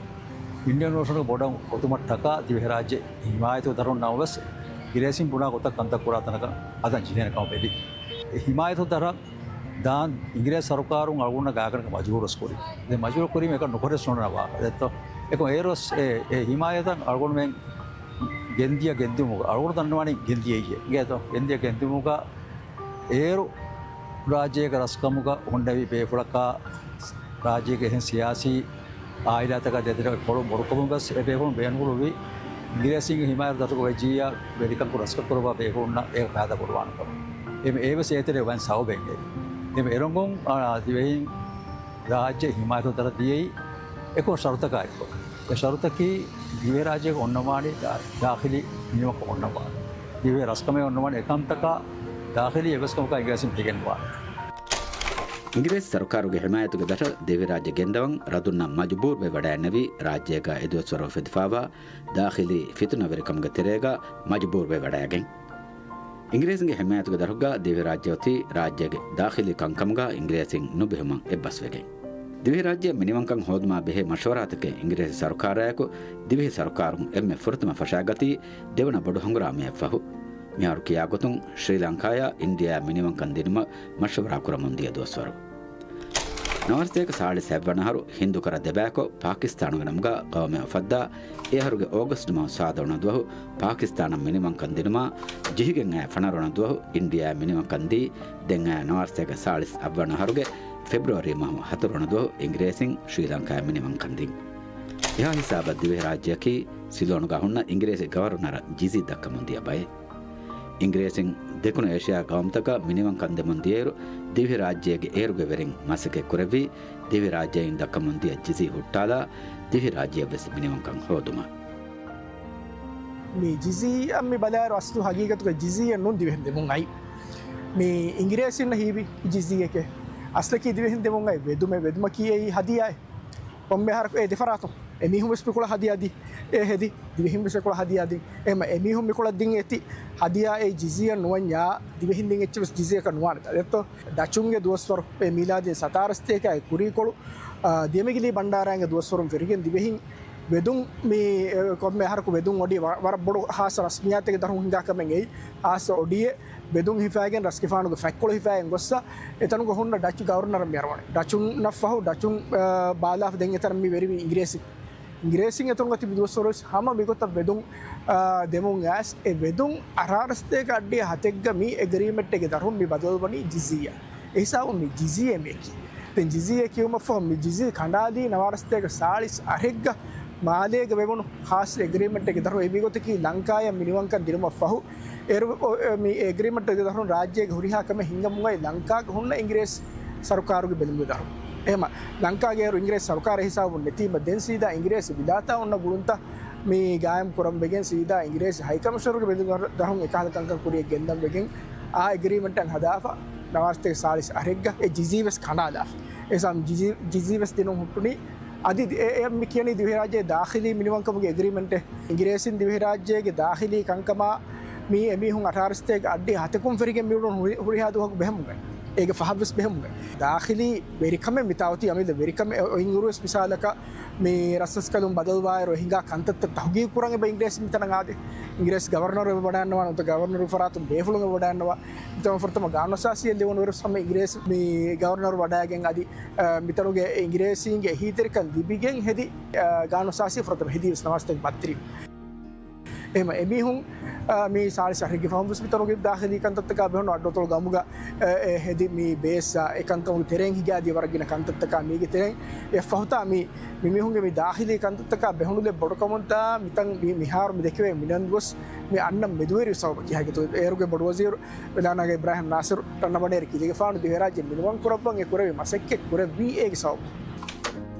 އިންޑިއަން އޯޝަނުގެ ބޮޑަށް އޮތުމަށްޓަކާ ދިވެހިރާއްޖެ ހިމާޔަތު ދަރުން ނަމަވެސް، އިނގިރޭސިން ބުނާ ގޮތަށް ކަންތައް ކުރާ ތަނަކަށް އަދަން ޖެހޭނެ ކަމަށް ވެދި. އެ ހިމާޔަތު ދަރަށް ދާން އިނގިރޭސި ސަރުކާރުން އަޅުގަނޑު ގާތްގަނޑަކަށް މަޖުބޫރުވެސް ކުރި. ދެން މަޖުބޫރު ކުރީމަ އެކަން ނުކުރެސް ނުނަވާ. ދެއްތޯ؟ އެކަން އޭރުވެސް އެ، އެ ހިމާޔަތަށް އަޅުގަނޑުމެން ގެންދިޔަ ގެންދިއުމުގަ، އަޅުގަނޑު ދަންނަވާނީ ގެންދިޔައީ. އިނގޭތޯ؟ ގެންދިޔަ ގެންދިއުމުގަ އޭރު ރާއްޖޭގެ ރަސްކަމުގަ ހުންނެވި ބޭފުޅަކާ، ރާއްޖޭގެ އެހެން ސިޔާސީ އާއިލާތަކާ ދޭތެރޭގަ ކޮޅު މޮޅުކަމުން ވެސް އެ ބޭފުޅުން ބޭނުންކުރެއްވި އިނގިރޭސީންގެ ހިމާޔަތު ދަތުރު ވެއްޖިއްޔާ ވެރިކަން ކުރި ރަސްކަން ކުރައްވާ ބޭފުޅުންނަށް އޭގެ ފައިދާ ކުރުވާނެ ކަމަށް. އެ، އެ ވެސް އޭތެރޭ ވަން ސަބަބެއް އެ. އެ އެރުން އާ، ދިވެހިން ރާއްޖެ ހިމާޔަތު ދަރަށް ދިޔައީ އެކޮށް ޝަރުތަކާ އެއްކޮށް. އެ ޝަރުތަކީ ދިވެހިރާއްޖޭގަ އޮންނަވާނީ ދާ-، ދާޚިލީ މިނިވަންކަން އޮންނަވާނެ. ދިވެހި ރަސްކަމެއް އޮންނަވާނެ އެކަންތަކާ ދާޚިލީ އެއްވެސް ކަމަކާ އިނގިރޭސިން ބެހިގެންވާނެ. އިނގިރޭސި ސަރުކާރުގެ ހިމާޔަތުގެ ދަށަށް ދިވެހިރާއްޖެ ގެންދަވަން ރަދުންނަށް މަޖުބޫރުވެވަޑައިންނެވި ރާއްޖޭގަ އެދުވަސްވަރު އުފެދިފާވާ ދާޚިލީ ފިތުނަވެރިކަމުގެ ތެރޭގަ މަޖުބޫރުވެވަޑައިގެން. އިނގިރޭސިންގެ ހިމާޔަތުގެ ދަށުގަ ދިވެހިރާއްޖެ އޮތީ ރާއްޖޭގެ ދާޚިލީ ކަންކަމުގަ އިނގިރޭސިން ނުބެހުމަށް އެއްބަސްވެގެން. ދިވެހިރާއްޖެއަށް މިނިވަންކަން ހޯދުމާ ބެހޭ މަޝްވަރާތަކެއް އިނގިރޭސި ސަރުކާރާއެކު ދިވެހި ސަރުކާރުން އެންމެ ފުރަތަމަ ފަށާގަތީ ދެވަނަ ބޮޑު ހަނގުރާމައަށްފަހު. މިހާރު ކިޔާގޮތުން ޝްރީލަންކާޔާ އިންޑިއާއާ މިނިވަންކަން ދިނުމަށް މަޝްވަރާ ކުރަމުން ދިޔަ ދުވަސްވަރު. ނަވާރަސަތޭކަ ސާޅީސް އަށްވަނަ އަހަރު ހިންދުކަރަ ދެބަޔަކު ޕާކިސްތާނުގެ ނަމުގަ ގައުމެއް އުފައްދާ، އެ އަހަރުގެ އޯގަސްޓް މަހު ސާދަ ވަނަ ދުވަހު ޕާކިސްތާނަށް މިނިވަންކަން ދިނުމާ، ޖެހިގެން އައި ފަނަރަ ވަނަ ދުވަހު އިންޑިއާއަށް މިނިވަންކަން ދީ، ދެން އައި ނަވާރަސަތޭކަ ސާޅީސް އަށްވަނަ އަހަރުގެ ފެބްރުއަރީ މަހު ހަތަރު ވަނަ ދުވަހު އިނގިރޭސިން ޝްރީލަންކާއަށް މިނިވަންކަން ދިން. އެހާ ހިސާބަށް ދިވެހިރާއްޖެއަކީ ސިލޯނުގަ ހުންނަ އިނގިރޭސި ގަވަރުނަރަށް ޖިޒީ ދައްކަމުން ދިޔަ ބައެއް. އިނގިރޭސިން ދެކުނު އޭޝިޔާ ގައުމުތަކަށް މިނިވަންކަން ދެމުން ދިޔައިރު، ދިވެހިރާއްޖޭގެ އޭރުގެ ވެރިން މަސައްކަތް ކުރެއްވީ، ދިވެހިރާއްޖެއިން ދައްކަމުން ދިޔަ ޖިޒީ ހުއްޓާލާ، ދިވެހިރާއްޖެއަށްވެސް މިނިވަންކަން ހޯދުމަށް. މި ޖިޒީއަށް މި ބަލާއިރު އަސްލު ހަގީގަތުގަ ޖިޒީއެއް ނޫން ދިވެހިން ދެމުން އައި. މި އިނގިރޭސިންނަށް ހީވި ޖިޒީއެކޭ. އަސްލަކީ ދިވެހިން ދެމުން އައި ވެދުމެއް، ވެދުމަކީ އެއީ ހަދިޔާއެއް. ކޮންމެ އަހަރަކު އެ ދެފަރާތުން އެމީހުން ވެސް މިކޮޅަށް ހަދިޔާ ދީ. އެ ހެދި ދިވެހިން ވެސް އެކޮޅަށް ހަދިޔާ ދީ. އެހެމަ އެމީހުން މިކޮޅަށް ދިން އެތި ހަދިޔާ އެ ޖިޒީއަށް ނުވަންޏާ ދިވެހިން ދިން އެއްޗެއް ވެސް ޖިޒީއަކަށް ނުވާނެ. ދެއްތޯ؟ ޑަޗުންގެ ދުވަސްވަރު އެ މީލާދީން ސަތާރަ ސަތޭކައާއި ކުރީކޮޅު، އާ، ދިޔަމިގިލީ ބަންޑާރާއިންގެ ދުވަސްވަރުން ފެށިގެން ދިވެހިން ވެދުން މި، އެ، ކޮންމެ އަހަރަކު ވެދުން އޮޑި ވަ-، ވަރަށް ބޮޑު ހާއްސަ ރަސްމިއްޔާތެއްގެ ދަށުން ހިނގާ ކަމެއް އެއީ. ހާއްސަ އޮޑިއެއް ވެދުން ހިފައިގެން ރަސްގެފާނުގެ ފަތްކޮޅު ހިފައިގެން ގޮއްސަ އެތަނުގަ ހުންނަ ޑަޗު ގަވަރުނަރަށް މި އަރުވަނީ. ޑަޗުންނަށް ފަހު ޑަޗުން، އާ، ބާލާފަ ދެން އެތަނަށް މި ވެރިވީ އިނގިރޭސިން. އިނގިރޭސިން އެތަނުގަ ތިބި ދުވަސްވަރުވެސް ހަމަ މިގޮތަށް ވެދުން، އާ، ދެމުން އައިސް އެ ވެދުން އަށާރަ ސަތޭކަ އަށްޑިހަ ހަތެއްގަ މި އެގްރީމެންޓެއްގެ ދަށުން މި ބަދަލުވަނީ ޖިޒީއަށް. އެހިސާބުން މި ޖިޒީއޭ މިއަކީ. ދެން ޖިޒީއޭ ކިޔުމަށްފަހު މި ޖިޒީ ކަނޑާލީ ނަވާރަ ސަތޭކަ ސާޅީސް އަށެއްގަ މާލޭގަ ވެވުނު ޚާއްސަ އެގްރީމެންޓެއްގެ ދަށުން. އެ މިގޮތަކީ ލަންކާއަށް މިނިވަންކަން ދިނުމަށްފަހު އޭރު، އޮ، އެ، މި އެގްރީމެންޓްގެ ދަށުން ރާއްޖޭގެ ހުރިހާ ކަމެއް ހިނގަމުން އައި ލަންކާގަ ހުންނަ އިނގިރޭސި ސަރުކާރުގެ ބެލުމުގެ ދަށުން. އެހެމަ ލަންކާގެ އޭރު އިނގިރޭސި ސަރުކާރެއް ހިސާބުން ނެތީމަ ދެން ސީދާ އިނގިރޭސި ވިލާތާ އޮންނަ ގުޅުންތައް މި ގާއިމް ކުރަން ވެގެން ސީދާ އިނގިރޭސި ހައިކަމިޝަނަރުގެ ބެލުމުގެ ދަށުން އެކަހަލަ ކަންކަން ކުރިޔަށް ގެންދަން ވެގެން އާ އެގްރީމެންޓެއް ހަދާފަ ނަވާރަ ސަތޭކަ ސާޅީސް އަށެއްގަ އެ ޖިޒީ ވެސް ކަނޑާލާފަ. އެހިސާބުން ޖިޒީ، ޖިޒީ ވެސް ދިނުން ހުއްޓުނީ. އަދި އެ، އެ މި ކިޔަނީ ދިވެހިރާއްޖޭ ދާޚިލީ މިނިވަންކަމުގެ އެގްރީމެންޓެއް. އިނގިރޭސިން ދިވެހިރާއްޖޭގެ ދާޚިލީ ކަންކަމާ މި އެމީހުން އަށާރަ ސަތޭކަ އަށްޑިހަ ހަތަކުން ފެށިގެން މިއުޅުނު ހުރި، ހުރިހާ ދުވަހަކު ބެހެމުން އެ. އޭގެ ފަހަށްވެސް ބެހެމުން އެ. ދާޚިލީ ވެރިކަމެއް މިތާ އޮތީ އަމިއްލަ ވެރިކަމެއް. އޮތް އިރުވެސް މިސާލަކަށް މި ރަސްރަސްކަލުން ބަދަލުވާއިރު އެ ހިނގާ ކަންތައްތައް ތަހުގީގު ކުރަން އެބަ އިނގިރޭސި މިތަނަށް އާދޭ. އިނގިރޭސި ގަވަރުނަރު އެބަ ވަޑައިގަންނަވާނެ ނުވަތަ ގަވަރުނަރު ފަރާތުން ބޭފުޅުން އެބަ ވަޑައިގަންނަވާ. މިތަން ފުރަތަމަ ގާނޫނުއަސާސީއެއް ލިޔުނުއިރު ހަމަ އިނގިރޭސި މި ގަވަރުނަރު ވަޑައިގެން އަދި، އަ، މިތަނުގެ އިނގިރޭސީންގެ އެހީތެރިކަން ލިބިގެން ހެދި، އަ، ގާނޫނުއަސާސީ ފުރަތަމަ ހެދީވެސް ނަވާރަ ސަތޭކަ ބައްތިރީސް. އެހެމަ އެމީހުން، އަ، މި ސާޅީސް އަހަރެއްގެ ފަހުން ވެސް މިތަނުގެ ދާޚިލީ ކަންތައްތަކާ ބެހުނު އައްޑުއަތޮޅު ގަމުގަ، އެ، އެ، ހެދި މި ބޭސް، އަ، އެކަންކަމުގެ ތެރެއިން ހިގާދިޔަ ވަރަށް ގިނަ ކަންތައްތަކާ މީގެ ތެރެއިން އެއްފަހުތާ މި، މި މީހުންގެ މި ދާޚިލީ ކަންތައްތަކާ ބެހުނުލެއް ބޮޑުކަމުންތާ މިތަން މި، މިހާރު މި ދެކެވޭ މިނަން ގޮސް މި އަންނަ މެދުވެރި ސަބަބަކީ ހަގީގަތު އޭރުގެ ބޮޑުވަޒީރު މެލާނާގެ އިބްރާހިމް ނާސިރު ޓަންނަބަނޭރި ކިލިގެފާނު ދިވެހިރާއްޖެ މިނިވަންކުރައްވަން އެ ކުރެވި މަސައްކަތް ކުރެއްވީ އޭގެ ސަބަބުން.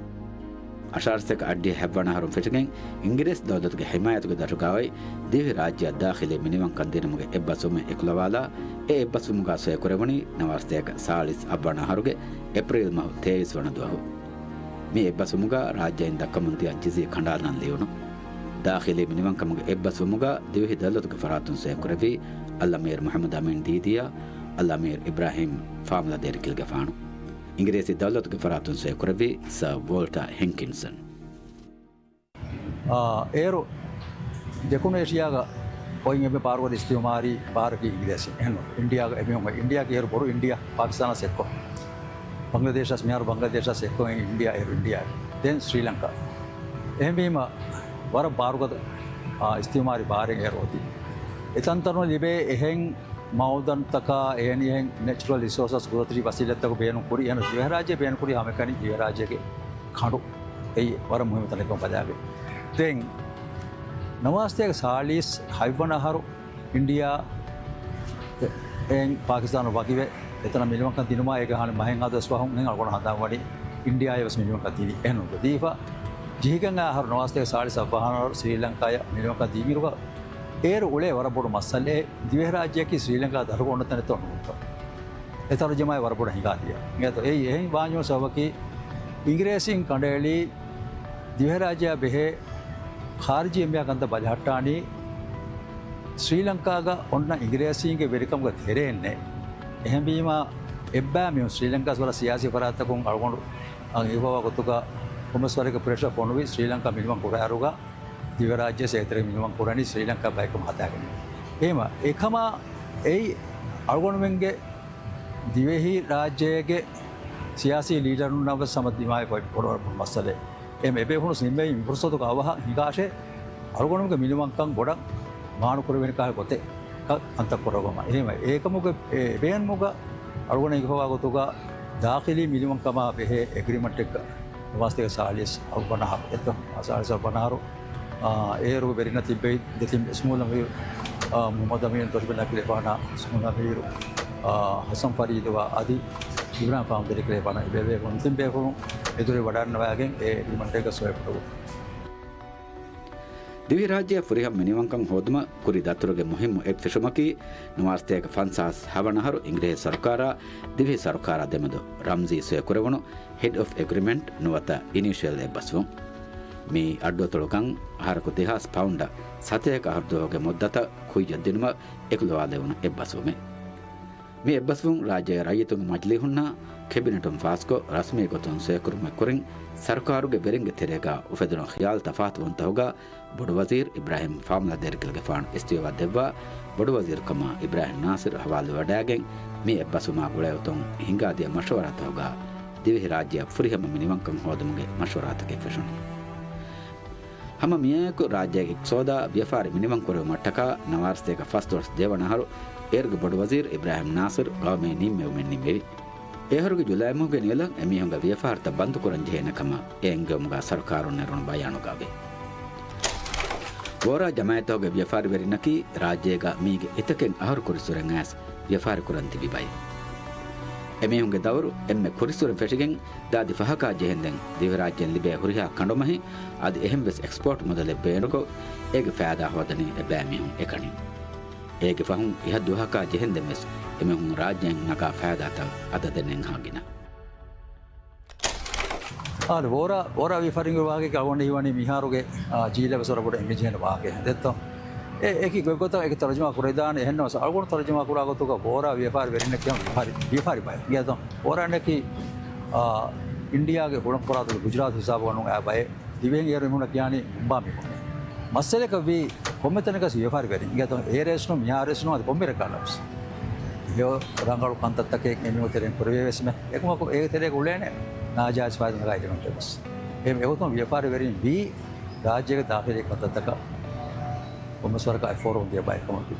އަށާރަސަތޭކަ އަށްޑިހަ ހަތްވަނަ އަހަރުން ފެށިގެން އިނގިރޭސި ދައުލަތުގެ ހިމާޔަތުގެ ދަށުގައި ދިވެހި ރާއްޖެއަށް ދާޚިލީ މިނިވަންކަން ދިނުމުގެ އެއްބަސްވުމެއް އެކުލަވާލާ، އެ އެއްބަސްވުމުގަ ސޮއެކުރެވުނީ ނަވާރަސަތޭކަ ސާޅީސް އަށްވަނަ އަހަރުގެ އޭޕްރީލް މަހު ތޭވީސް ވަނަ ދުވަހު. މި އެއްބަސްވުމުގަ ރާއްޖެއިން ދައްކަމުން ދިޔަ ޖިޒިޔަ ކަނޑާލަން ލިޔުނު. ދާޚިލީ މިނިވަންކަމުގެ އެއްބަސްވުމުގަ ދިވެހި ދައުލަތުގެ ފަރާތުން ސޮއެކުރެއްވީ އަލްއަމީރު މުޙައްމަދު އަމީން ދީދީއާ، އަލްއަމީރު އިބްރާހީމް ފާމުލަ ދޭރިކިލްގެފާނު. އިނގިރޭސި ދައުލަތުގެ ފަރާތުން ސޮއެކުރެއްވީ ސަރ ވޯލްޓާ ހެންކިންސަން. އާ، އޭރު ދެކުނު އޭޝިޔާގަ އޮތް އެންމެ ބާރުގަދަ އިސްތިއުމާރީ ބާރަކީ އިނގިރޭސި. އެހެންނު، އިންޑިޔާގަ އެމީހުން، އިންޑިޔާ އޭރު ބޮޑު އިންޑިޔާ ޕާކިސްތާނަށް އެއްކޮށް، ބަންގްލަދޭޝަށް މިހާރު ބަންގްލަދޭޝަށް އެއްކޮށް އިންޑިޔާ އޭރު އިންޑިޔާ. ދެން ސްރީލަންކާ. އެހެންވީމަ، ވަރަށް ބާރުގަދަ، އާ، އިސްތިއުމާރީ ބާރެއް އޭރު އޮތީ. އެތަންތަނުން ލިބޭ އެހެން މައުދަންތަކާ އެހެނިހެން ނެޗުރަލް ރިސޯސަސް، ގުދުރަތީ ވަސީލަތްތަކު ބޭނުން ކުރި، އެހެން ދިވެހިރާއްޖެ ބޭނުން ކުރި ހަމައެކަނި ދިވެހިރާއްޖޭގެ ކަނޑު އެއީ ވަރަށް މުހިއްމު ތަނެއްކަމަށް ބަލާގެ. ދެން ނަވާރަސަތޭކަ ސާޅީސް ހަތްވަނަ އަހަރު އިންޑިޔާ އެ-، އެއިން ޕާކިސްތާނު ވަކިވެ، އެތަނަށް މިނިވަންކަން ދިނުމާ އޭގެ ހާނި މަހެއް އާދަސް ފަހުން އެހެން އަޅުގަނޑު ހަނދާންވަނީ އިންޑިޔާއަށް ވެސް މިނިވަންކަން ދިނީ. އެހެން ނުދީފަ ޖެހިގެން އަހަރު ނަވާރަސަތޭކަ ސާޅީސް އަށްވަނަ އަހަރު ސްރީލަންކާއަށް މިނިވަންކަން ދީމިއިރުގަ އޭރު އުޅޭ ވަރަށް ބޮޑު މައްސަލައެއް ދިވެހިރާއްޖެއަކީ ސްރީލަންކާ ދަށުގަ އޮންނަ ތަނެއްތޯ ނުހުއްޓޯ. އެ ތަރުޖަމާއެއް ވަރަށް ބޮޑަށް ހިނގާދިޔަ. އެހެން ވާންޖެހުނު ސަބަބަކީ އިނގިރޭސީން ކަނޑައެޅީ ދިވެހިރާއްޖެއާ ބެހޭ ޚާރިޖީ އެންމެހާ ކަންތައް ބަލަހައްޓާނީ ސްރީލަންކާގަ އޮންނަ އިނގިރޭސީންގެ ވެރިކަމުގެ ތެރޭންނޭ. އެހެންވީމާ، އެއްބައި މީހުން ސްރީލަންކާ ވަރަށް ސިޔާސީ ފަރާތްތަކުން އަޅުގަނޑު އަން އިހުވާ ގޮތުގަ ކޮމެސް ވަރެއްގެ ޕްރެޝަރ ފޮނުވި ސްރީލަންކާ މިނިވަން ކުރާއިރުގަ ދިވެރާއްޖެ ސޭތެރެ މިނިވަން ކުރަނީ ސްރީލަންކާ ބައެއްކަމަށް ހަދާގެން. އެހެމަ އެކަމާ އެއީ އަޅުގަނޑުމެންގެ ދިވެހި ރާއްޖޭގެ ސިޔާސީ ލީޑަރުންނަށް ވެސް ހަމަ ދިމާވެ ބޮޑު ބޮޑު މައްސަލައެއް. އެ އެބޭފުޅުން ނިންމެވި މި ފުރުސަތުގަ އަވަހަށް ހިނގާށޭ، އަޅުގަނޑުމެންގެ މިނިވަންކަން ބޮޑަށް މާނުކުރެވޭނެ ކަހަލަ ގޮތެއް ކަ-، ކަންތައް ކުރައްވަމާ. އެހެމަ އެކަމުގެ އެ ބޭނުމުގަ އަޅުގަނޑަށް އިހުވާ ގޮތުގަ ދާޚިލީ މިނިވަންކަމާ ބެހޭ އެގްރިމަންޓެއްގަ ނަވާރަސަތޭކަ ސާޅީސް އަށްވަނަ އަހަރު، އެތަ، ސާޅީސް އަށްވަނަ އަހަރު، އާ، އޭރު ވެރިންނަށް ތިއްބެވި ދެތިން ސްމޫލް އަމީރު، އާ، މުޙައްމަދު އަމީން ދޮށުބެލާ ކިލެފާނާ، ސްމޫލް އަމީރު، އާ، ހަސަން ފަރީދު އަދި އިބްރާހިމް ފާމުދެރި ކިލެފާނާ އެބޭބޭފުޅުން ތިން ބޭފުޅުން އެދުރެއް ވަޑައިންނަވައިގެން އެ އެގްރިމަންޓެއްގަ ސޮއިކުރެވުނު. ދިވެހިރާއްޖެއަށް ފުރިހަމަ މިނިވަންކަން ހޯދުމަށް ކުރި ދަތުރުގެ މުހިއްމު އެއް ފެށުމަކީ، ނަވާރަސަތޭކަ ފަންސާސް ހަވަނަ އަހަރު އިނގިރޭސި ސަރުކާރާ ދިވެހި ސަރުކާރާ ދެމެދު ރަމްޒީ ސޮއިކުރެވުނު ހެޑް އޮފް އެގްރިމެންޓް ނުވަތަ އިނީޝިއަލް އެއްބަސްވުން. މިއީ އައްޑުއަތޮޅުކަން އަހަރަކު ދެހާސް ޕައުންޑަށް ސަތޭކަ އަހަރު ދުވަހުގެ މުއްދަތަށް ކުއްޔަށް ދިނުމަށް އެކުލަވާލެވުނު އެއްބަސްވުމެއް. މި އެއްބަސްވުން ރާއްޖޭގެ ރައްޔިތުންގެ މަޖިލީހުންނާ ކެބިނެޓުން ފާސްކޮށް، ރަސްމީ ގޮތުން ސޮއިކުރުމެއް ކުރިން، ސަރުކާރުގެ ވެރިންގެ ތެރޭގަ އުފެދުނު ޚިޔާލު ތަފާތުވުންތަކުގަ ބޮޑުވަޒީރު އިބްރާހިމް ފާމުލާ ދޭރިކިލްގެފާނު އިސްތިއުވާ ދެއްވާ، ބޮޑުވަޒީރުކަމަށް އިބްރާހިމް ނާސިރު ހަވާލުވެވަޑައިގެން، މި އެއްބަސްވުމާ ގުޅޭގޮތުން ހިނގާދިޔަ މަޝްވަރާތަކުގަ ދިވެހިރާއްޖެއަށް ފުރިހަމަ މިނިވަންކަން ހޯދުމުގެ މަޝްވަރާތަކެއް ފެށުނު. ހަމަ މިއާއެކު ރާއްޖޭގެ އިޤްތިޞާދާ ވިޔަފާރި މިނިވަންކުރެވުމަށްޓަކާ ނަވާރަސަތޭކަ ފަސްދޮޅަސް ދެވަނަ އަހަރު އޭރުގެ ބޮޑުވަޒީރު އިބްރާހިމް ނާސިރު ގައުމީ ނިންމެވުމެއް ނިންމެވި. އެ އަހަރުގެ ޖުލައި މަހުގެ ނިޔަލަށް އެމީހުންގެ ވިޔަފާރިތައް ބަންދުކުރަން ޖެހޭނެ ކަމަށް އެ އެންގެވުމުގަ ސަރުކާރުން ނެރުނު ބަޔާނުގައި. ވޯރާ ޖަމާއަތްތަކުގެ ވިޔަފާރިވެރިންނަކީ ރާއްޖޭގަ މީގެ އެތަކެއް އަހަރު ކުރިއްސުރެން އައިސް ވިޔަފާރި ކުރަން ތިބި ބައެއް. އެމީހުންގެ ދައުރު އެންމެ ކުރިއްސުރެން ފެށިގެން ދާދި ފަހަކާ ޖެހެންދެން ދިވެހިރާއްޖޭން ލިބޭ ހުރިހާ ކަނޑުމަހެއް އަދި އެހެންވެސް އެކްސްޕޯޓް މުދަލެއް ބޭނުކޮށް، އޭގެ ފައިދާ ހޯދަނީ އެބައިމީހުން އެކަނި. އޭގެ ފަހުން އިހަށް ދުވަހަކާ ޖެހެންދެންވެސް އެމީހުން ރާއްޖޭން ނަގާ ފައިދާތައް އަދަދެއް ނެތްހާ ގިނަ. އާދެ، ވޯރާ، ވޯރާ ވިޔަފާރިންގެ ވާހަކައަކީ އަޅުގަނޑަށް ހީވަނީ މިހާރުގެ، އާ، ޖީލަށް ވެސް ވަރަށް ބޮޑަށް އެނގިޖެހޭނެ ވާހަކައެއް ދެއްތޯ. އެ، އެކި ގޮތްގޮތަށް އެކި ތަރުޖަމާ ކުރެވިދާނެ. އެހެންނަމަވެސް އަޅުގަނޑު ތަރުޖަމާ ކުރާ ގޮތުގަ ވޯރާ ވިޔަފާރި ވެރިންނަކީ ހަމަ ވިޔަފާރި، ވިޔަފާރި ބައެއް. އިނގޭތޯ؟ ވޯރާ އަނެކީ، އާ، އިންޑިޔާގެ ހުޅަނގު ފަރާތުގެ ގުޖުރާތު ހިސާބުގަ ނޫން އައި ބައެއް. ދިވެހިން އޭރު މީހުންނަށް ކިޔާނީ މުނބާ މީހުން. މައްސަލައަކަށް ވީ ކޮންމެ ތަނަކަސް ވިޔަފާރި ވެރިން. އިނގޭތޯ؟ އޭރު ވެސް ނޫން، މިހާރު ވެސް ނޫން، އަދި ކޮންމެ ރަށަކަށް ވެސް. އެހެން ރަނގަޅު ކަންތައްތަކެއް އެމީހުން ތެރެއިން ކުރެވޭ ވެސްމެ. އެކަމަކު އޭގެ ތެރޭގަ އުޅޭނެ ނާޖާއިޒް ފައިދާ ނަގާ އެލިމެންޓެއް ވެސް. އެހެން އެގޮތުން ވިޔަފާރިވެރިން ވީ ރާއްޖޭގެ ދާޚިލީ ކަންތައްތަކަށް ކޮންމެސް ވަރަކަށް އަތްފޯރުވަމުން ދިޔަ ބައެއް ކަމަކީ.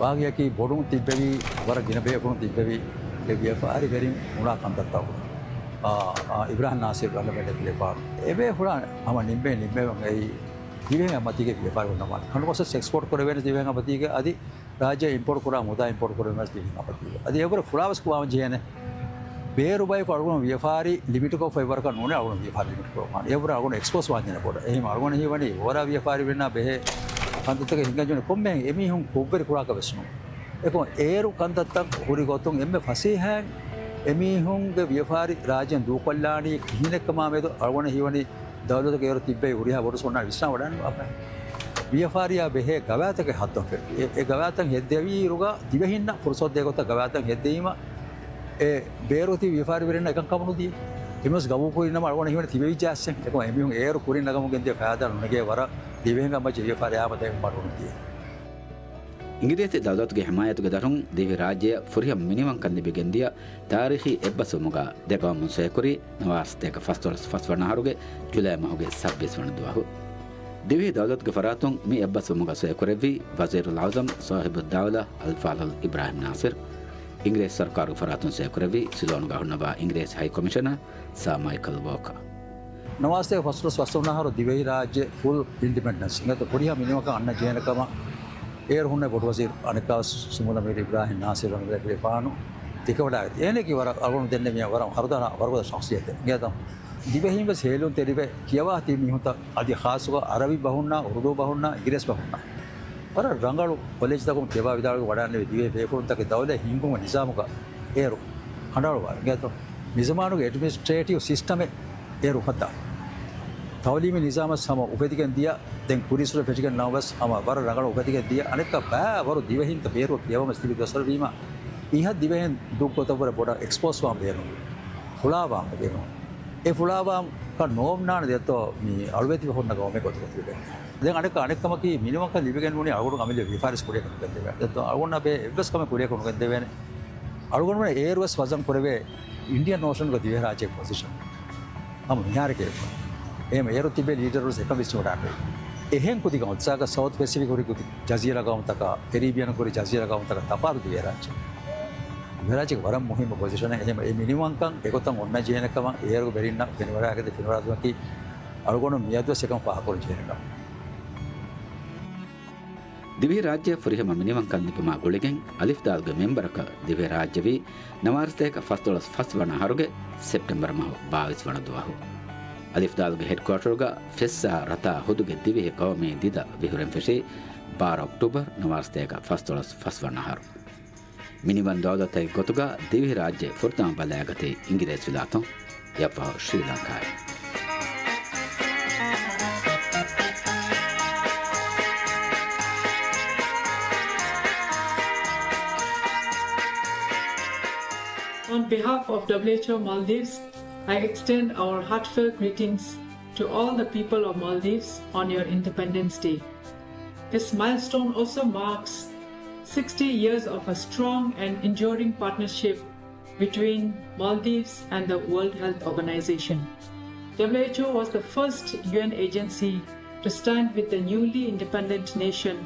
ވާގިޔަކީ ބޮޑުން ތިއްބެވި، ވަރަށް ގިނަ ބޭފުޅުން ތިއްބެވި، އެ ވިޔަފާރިވެރިން ހުންނާ ކަންތައްތަކުން. އާ، އާ، އިބްރާހިމް ނާސިރު ރަނގަޅަށް ބެލެ ކިލެފާނު. އެބޭފުޅާ ހަމަ ނިންމޭ ނިންމެވަން އެއީ ދިވެހިން މަތީގެ ވިޔަފާރި ހުންނަ މާނަ. ކަނޑުމައްސަސް އެކްސްޕޯޓް ކުރެވޭނެ ދިވެހިން މަތީގެ އަދި ރާއްޖެ އިމްޕޯޓް ކުރާ މުދާ އިމްޕޯޓް ކުރެވޭނެ ދިވެހިން މަތީގެ. އަދި އެވަރު ފުޅާވެސް ކުވާން ޖެހޭނެ. ބޭރު ބަޔަކު އަޅުގަނޑު ވިޔަފާރި ލިމިޓްކޮށްފައި ވަރަކަށް ނޫނޭ، އަޅުގަނޑު ވިޔަފާރި ލިމިޓްކޮށްފާނެ. އެއަށްވުރެ އަޅުގަނޑު އެކްސްޕޯސް ވާންޖެހޭ ބޮޑަށް. އެހެން އަޅުގަނޑަށް ހީވަނީ ވަރަށް ވިޔަފާރިވެރިންނާ ބެހޭ ކަންތައްތަކެއް ހިނގަންޖެހުނީ ކޮންމެހެން އެމީހުން ކުށްވެރި ކުރާކަށް ވެސް ނޫން. އެކަމަކު އޭރު ކަންތައްތައް ހުރި ގޮތުން އެންމެ ފަސޭހައިން އެމީހުންގެ ވިޔަފާރި ރާއްޖޭން ދޫކޮށްލާނީ ކިހިނެއްކަމާ މެދު އަޅުގަނޑަށް ހީވަނީ ދައުލަތުގެ އޭރު ތިއްބެވި ހުރިހާ ބޮޑު ސުންނާ ވިސްނާ ވަޑައިގަންނަވާފަ. ވިޔަފާރިއާ ބެހޭ ގަވާއިދުތަކެއް ހައްދަން ފެށި. އެ، އެ ގަވާއިދުތައް ހެއްދެވިއިރުގަ ދިވެހިންނަށް ފުރުސަތު ދޭ ގޮތަށް ގަވާއިދުތައް ހެއްދެވީމަ، އެ ބޭރު ތިބި ވިޔަފާރިވެރިންނަށް އެކަން ކަމުނުދީ. އެމީހުން ގަބޫލުކުރިނަމަ އަޅުގަނޑަށް ހީވަނީ ތިބެވިއްޖެ އައްސެން. އެކަމަކު އެމީހުން އޭރު ކުރިން ނަގަމުން ގެންދިޔަ ފައިދާ ނުނެގޭ ވަރަށް ދިވެހިން އަމަޖެ ވިޔަފާރި އާމަދައިގެން މަޑުނުދީ. އިނގިރޭސި ދައުލަތުގެ ހިމާޔަތުގެ ދަށުން ދިވެހިރާއްޖެއަށް ފުރިހަމަ މިނިވަންކަން ލިބިގެންދިޔަ ތާރީޚީ އެއްބަސްވުމުގަ ދެގައުމުން ސޮއިކުރީ ނަވާރަ ސަތޭކަ ފަސްދޮޅަސް ފަސްވަނަ އަހަރުގެ ޖުލައި މަހުގެ ސައްބީސް ވަނަ ދުވަހު. ދިވެހި ދައުލަތުގެ ފަރާތުން މި އެއްބަސްވުމުގަ ސޮއިކުރެއްވީ ވަޒީރުލްއަޢުޒަމް ސާހިބުއްދައުލާ އަލްފާޟިލް އިބްރާހިމް ނާސިރު. އިނގިރޭސި ސަރުކާރުގެ ފަރާތުން ސޮއިކުރެއްވީ ސިލޯނުގަ ހުންނަވާ އިނގިރޭސި ހައި ކޮމިޝަނަރ ސާ މައިކަލް ވޯކާ. ނަވާރަ ސަތޭކަ ފަސްދޮޅަސް ފަސްވަނަ އަހަރު ދިވެހިރާއްޖެ ފުލް އިންޑިޕެންޑެންސް އިނގޭތޯ ފުރިހަމަ މިނިވަންކަން އަންނަ ޖެހޭނެ ކަމަށް އޭރު ހުންނެވި ބޮޑުވަޒީރު އަނެއްކާވެސް ސުމޫލަމީރު އިބްރާހިމް ނާސިރު ރަނގަޅަށް ފާނު ތިކަވަޑާގަތީ. އޭނައަކީ ވަރަށް އަޅުގަނޑު ދެންނެވި ވަރަށް ހަރުދަނާ ވަރުގަދަ ޝަޚްޞިއްޔަތެއް އިނގޭތޯ. ދިވެހީން ވެސް ހޭލުންތެރިވެ ކިޔަވާ ތިބި މީހުންތައް އަދި ޚާއްޞަކޮށް އަރަބި ބަހުންނާ، އުރުދޫ ބަހުންނާ، އިނގިރޭސި ބަހުންނާ ވަރަށް ރަނގަޅު ކޮލެޖްތަކުން ކިޔަވާ ވިދާޅުވެ ވަޑައިގެންނެވި ދިވެހި ބޭފުޅުންތަކެއް ދައުލަތް ހިންގުމުގެ ނިޒާމުގަ އޭރު ކަނޑައަޅުވާ އިނގޭތޯ. މިޒަމާނުގެ އެޑްމިނިސްޓްރޭޓިވް ސިސްޓަމެއް އޭރު އުފައްދާ. ތައުލީމީ ނިޒާމަށް ހަމަ އުފެދިގެން ދިޔަ، ދެން ކުރީއްސުރެ ފެށިގެން ނަމަވެސް ހަމަ ވަރަށް ރަނގަޅަށް އުފެދިގެން ދިޔަ، އަނެއްކާ ބައި ވަރު ދިވެހިންތައް ބޭރު ކިޔަވަމަސް ތިބި ދޮސްވަރު ވީމަ، މިހާ ދިވެހިން ދޫކޮށް ވަރަށް ބޮޑަށް އެކްސްޕޯސް ވާން ބޭނުން. ފުޅާވާން ބޭނުން. އެ ފުޅާވާކަށް ނޯންނާނެ ދެއްތޯ މި އަޅުވެތި ހުންނަ ގައުމެއް ގޮތުގަ ތިބެން. ދެން އަނެއްކަ، އަނެއްކަމަކީ މިނިވަންކަން ލިބިގެން ނޫނީ އަޅުގަނޑު އަމިއްލަ ވިޔަފާރިސް ކުރިއަކަށް ނުގެންދެވޭ. ދެއްތޯ އަޅުގަނޑަށް ބޭ އެއްވެސް ކަމެއް ކުރިއަކަށް ނުގެންދެވޭނެ. އަޅުގަނޑުމެން އޭރުވެސް ވަޒަން ކުރެވޭ އިންޑިއަން އޯޝަންގަ ދިވެހިރާއްޖޭގެ ޕޮޒިޝަން. ހަމަ މިހާރެކޭ. އެހެން އޭރު ތިބޭ ލީޑަރުވެސް އެކަން ވިސްނިވަޑާނެ. އެހެން ކުދި ގައުމުތަކަށް ސައުތު ޕެސިފިކް ހުރި ކުދި ޖަޒީރާ ގައުމުތަކާ، ކެރީބިއަން ހުރި ޖަޒީރާ ގައުމުތަކާ ތަފާތު ދިވެހިރާއްޖެ. ދިވެހިރާއްޖޭގެ ވަރަށް މުހިއްމު ޕޮޒިޝަނެއް. އެހެން އެ މިނިވަންކަން އެގޮތަށް އޮންނަ ޖެހޭނެ ކަމަށް އޭރު ވެރިންނަށް ފެނިވަޑައިގަތެ ފެނިވަޑައިދިނުމަކީ އަޅުގަނޑު މިއަދުވެސް އެކަން ފާހަގަކުރަން ޖެހޭނެ ކަމަށް. ދިވެހިރާއްޖެ ފުރިހަމަ މިނިވަންކަން ލިބުމާ ގުޅިގެން އަލިފްދާލުގެ މެމްބަރަކަށް ދިވެހިރާއްޖެވީ ނަވާރަ ސަތޭކަ ފަސްދޮޅަސް ފަސްވަނަ އަހަރުގެ ސެޕްޓެމްބަރު މަހު ބާވީސް ވަނަ ދުވަހު. އަލިފްދާލުގެ ހެޑްކުއާޓަރުގަ ފެއްސާ ރަތާ ހުދުގެ ދިވެހި ގައުމީ ދިދަ ވިހުރެން ފެށީ ބާރަ އޮކްޓޫބަރު ނަވާރަ ސަތޭކަ ފަސްދޮޅަސް ފަސްވަނަ އަހަރު. މިނިވަން ދައުލަތެއް ގޮތުގަ ދިވެހިރާއްޖެ ފުރަތަމަ ބަލައިގަތީ އިނގިރޭސިވިލާތުން، އެއަށްފަހު ޝްރީލަންކާއިން. On behalf of W H O Maldives, I extend our heartfelt greetings to all the people of Maldives on your Independence Day. This milestone also marks sixty years of a strong and enduring partnership between Maldives and the World Health Organization. W H O was the first U N agency to stand with the newly independent nation,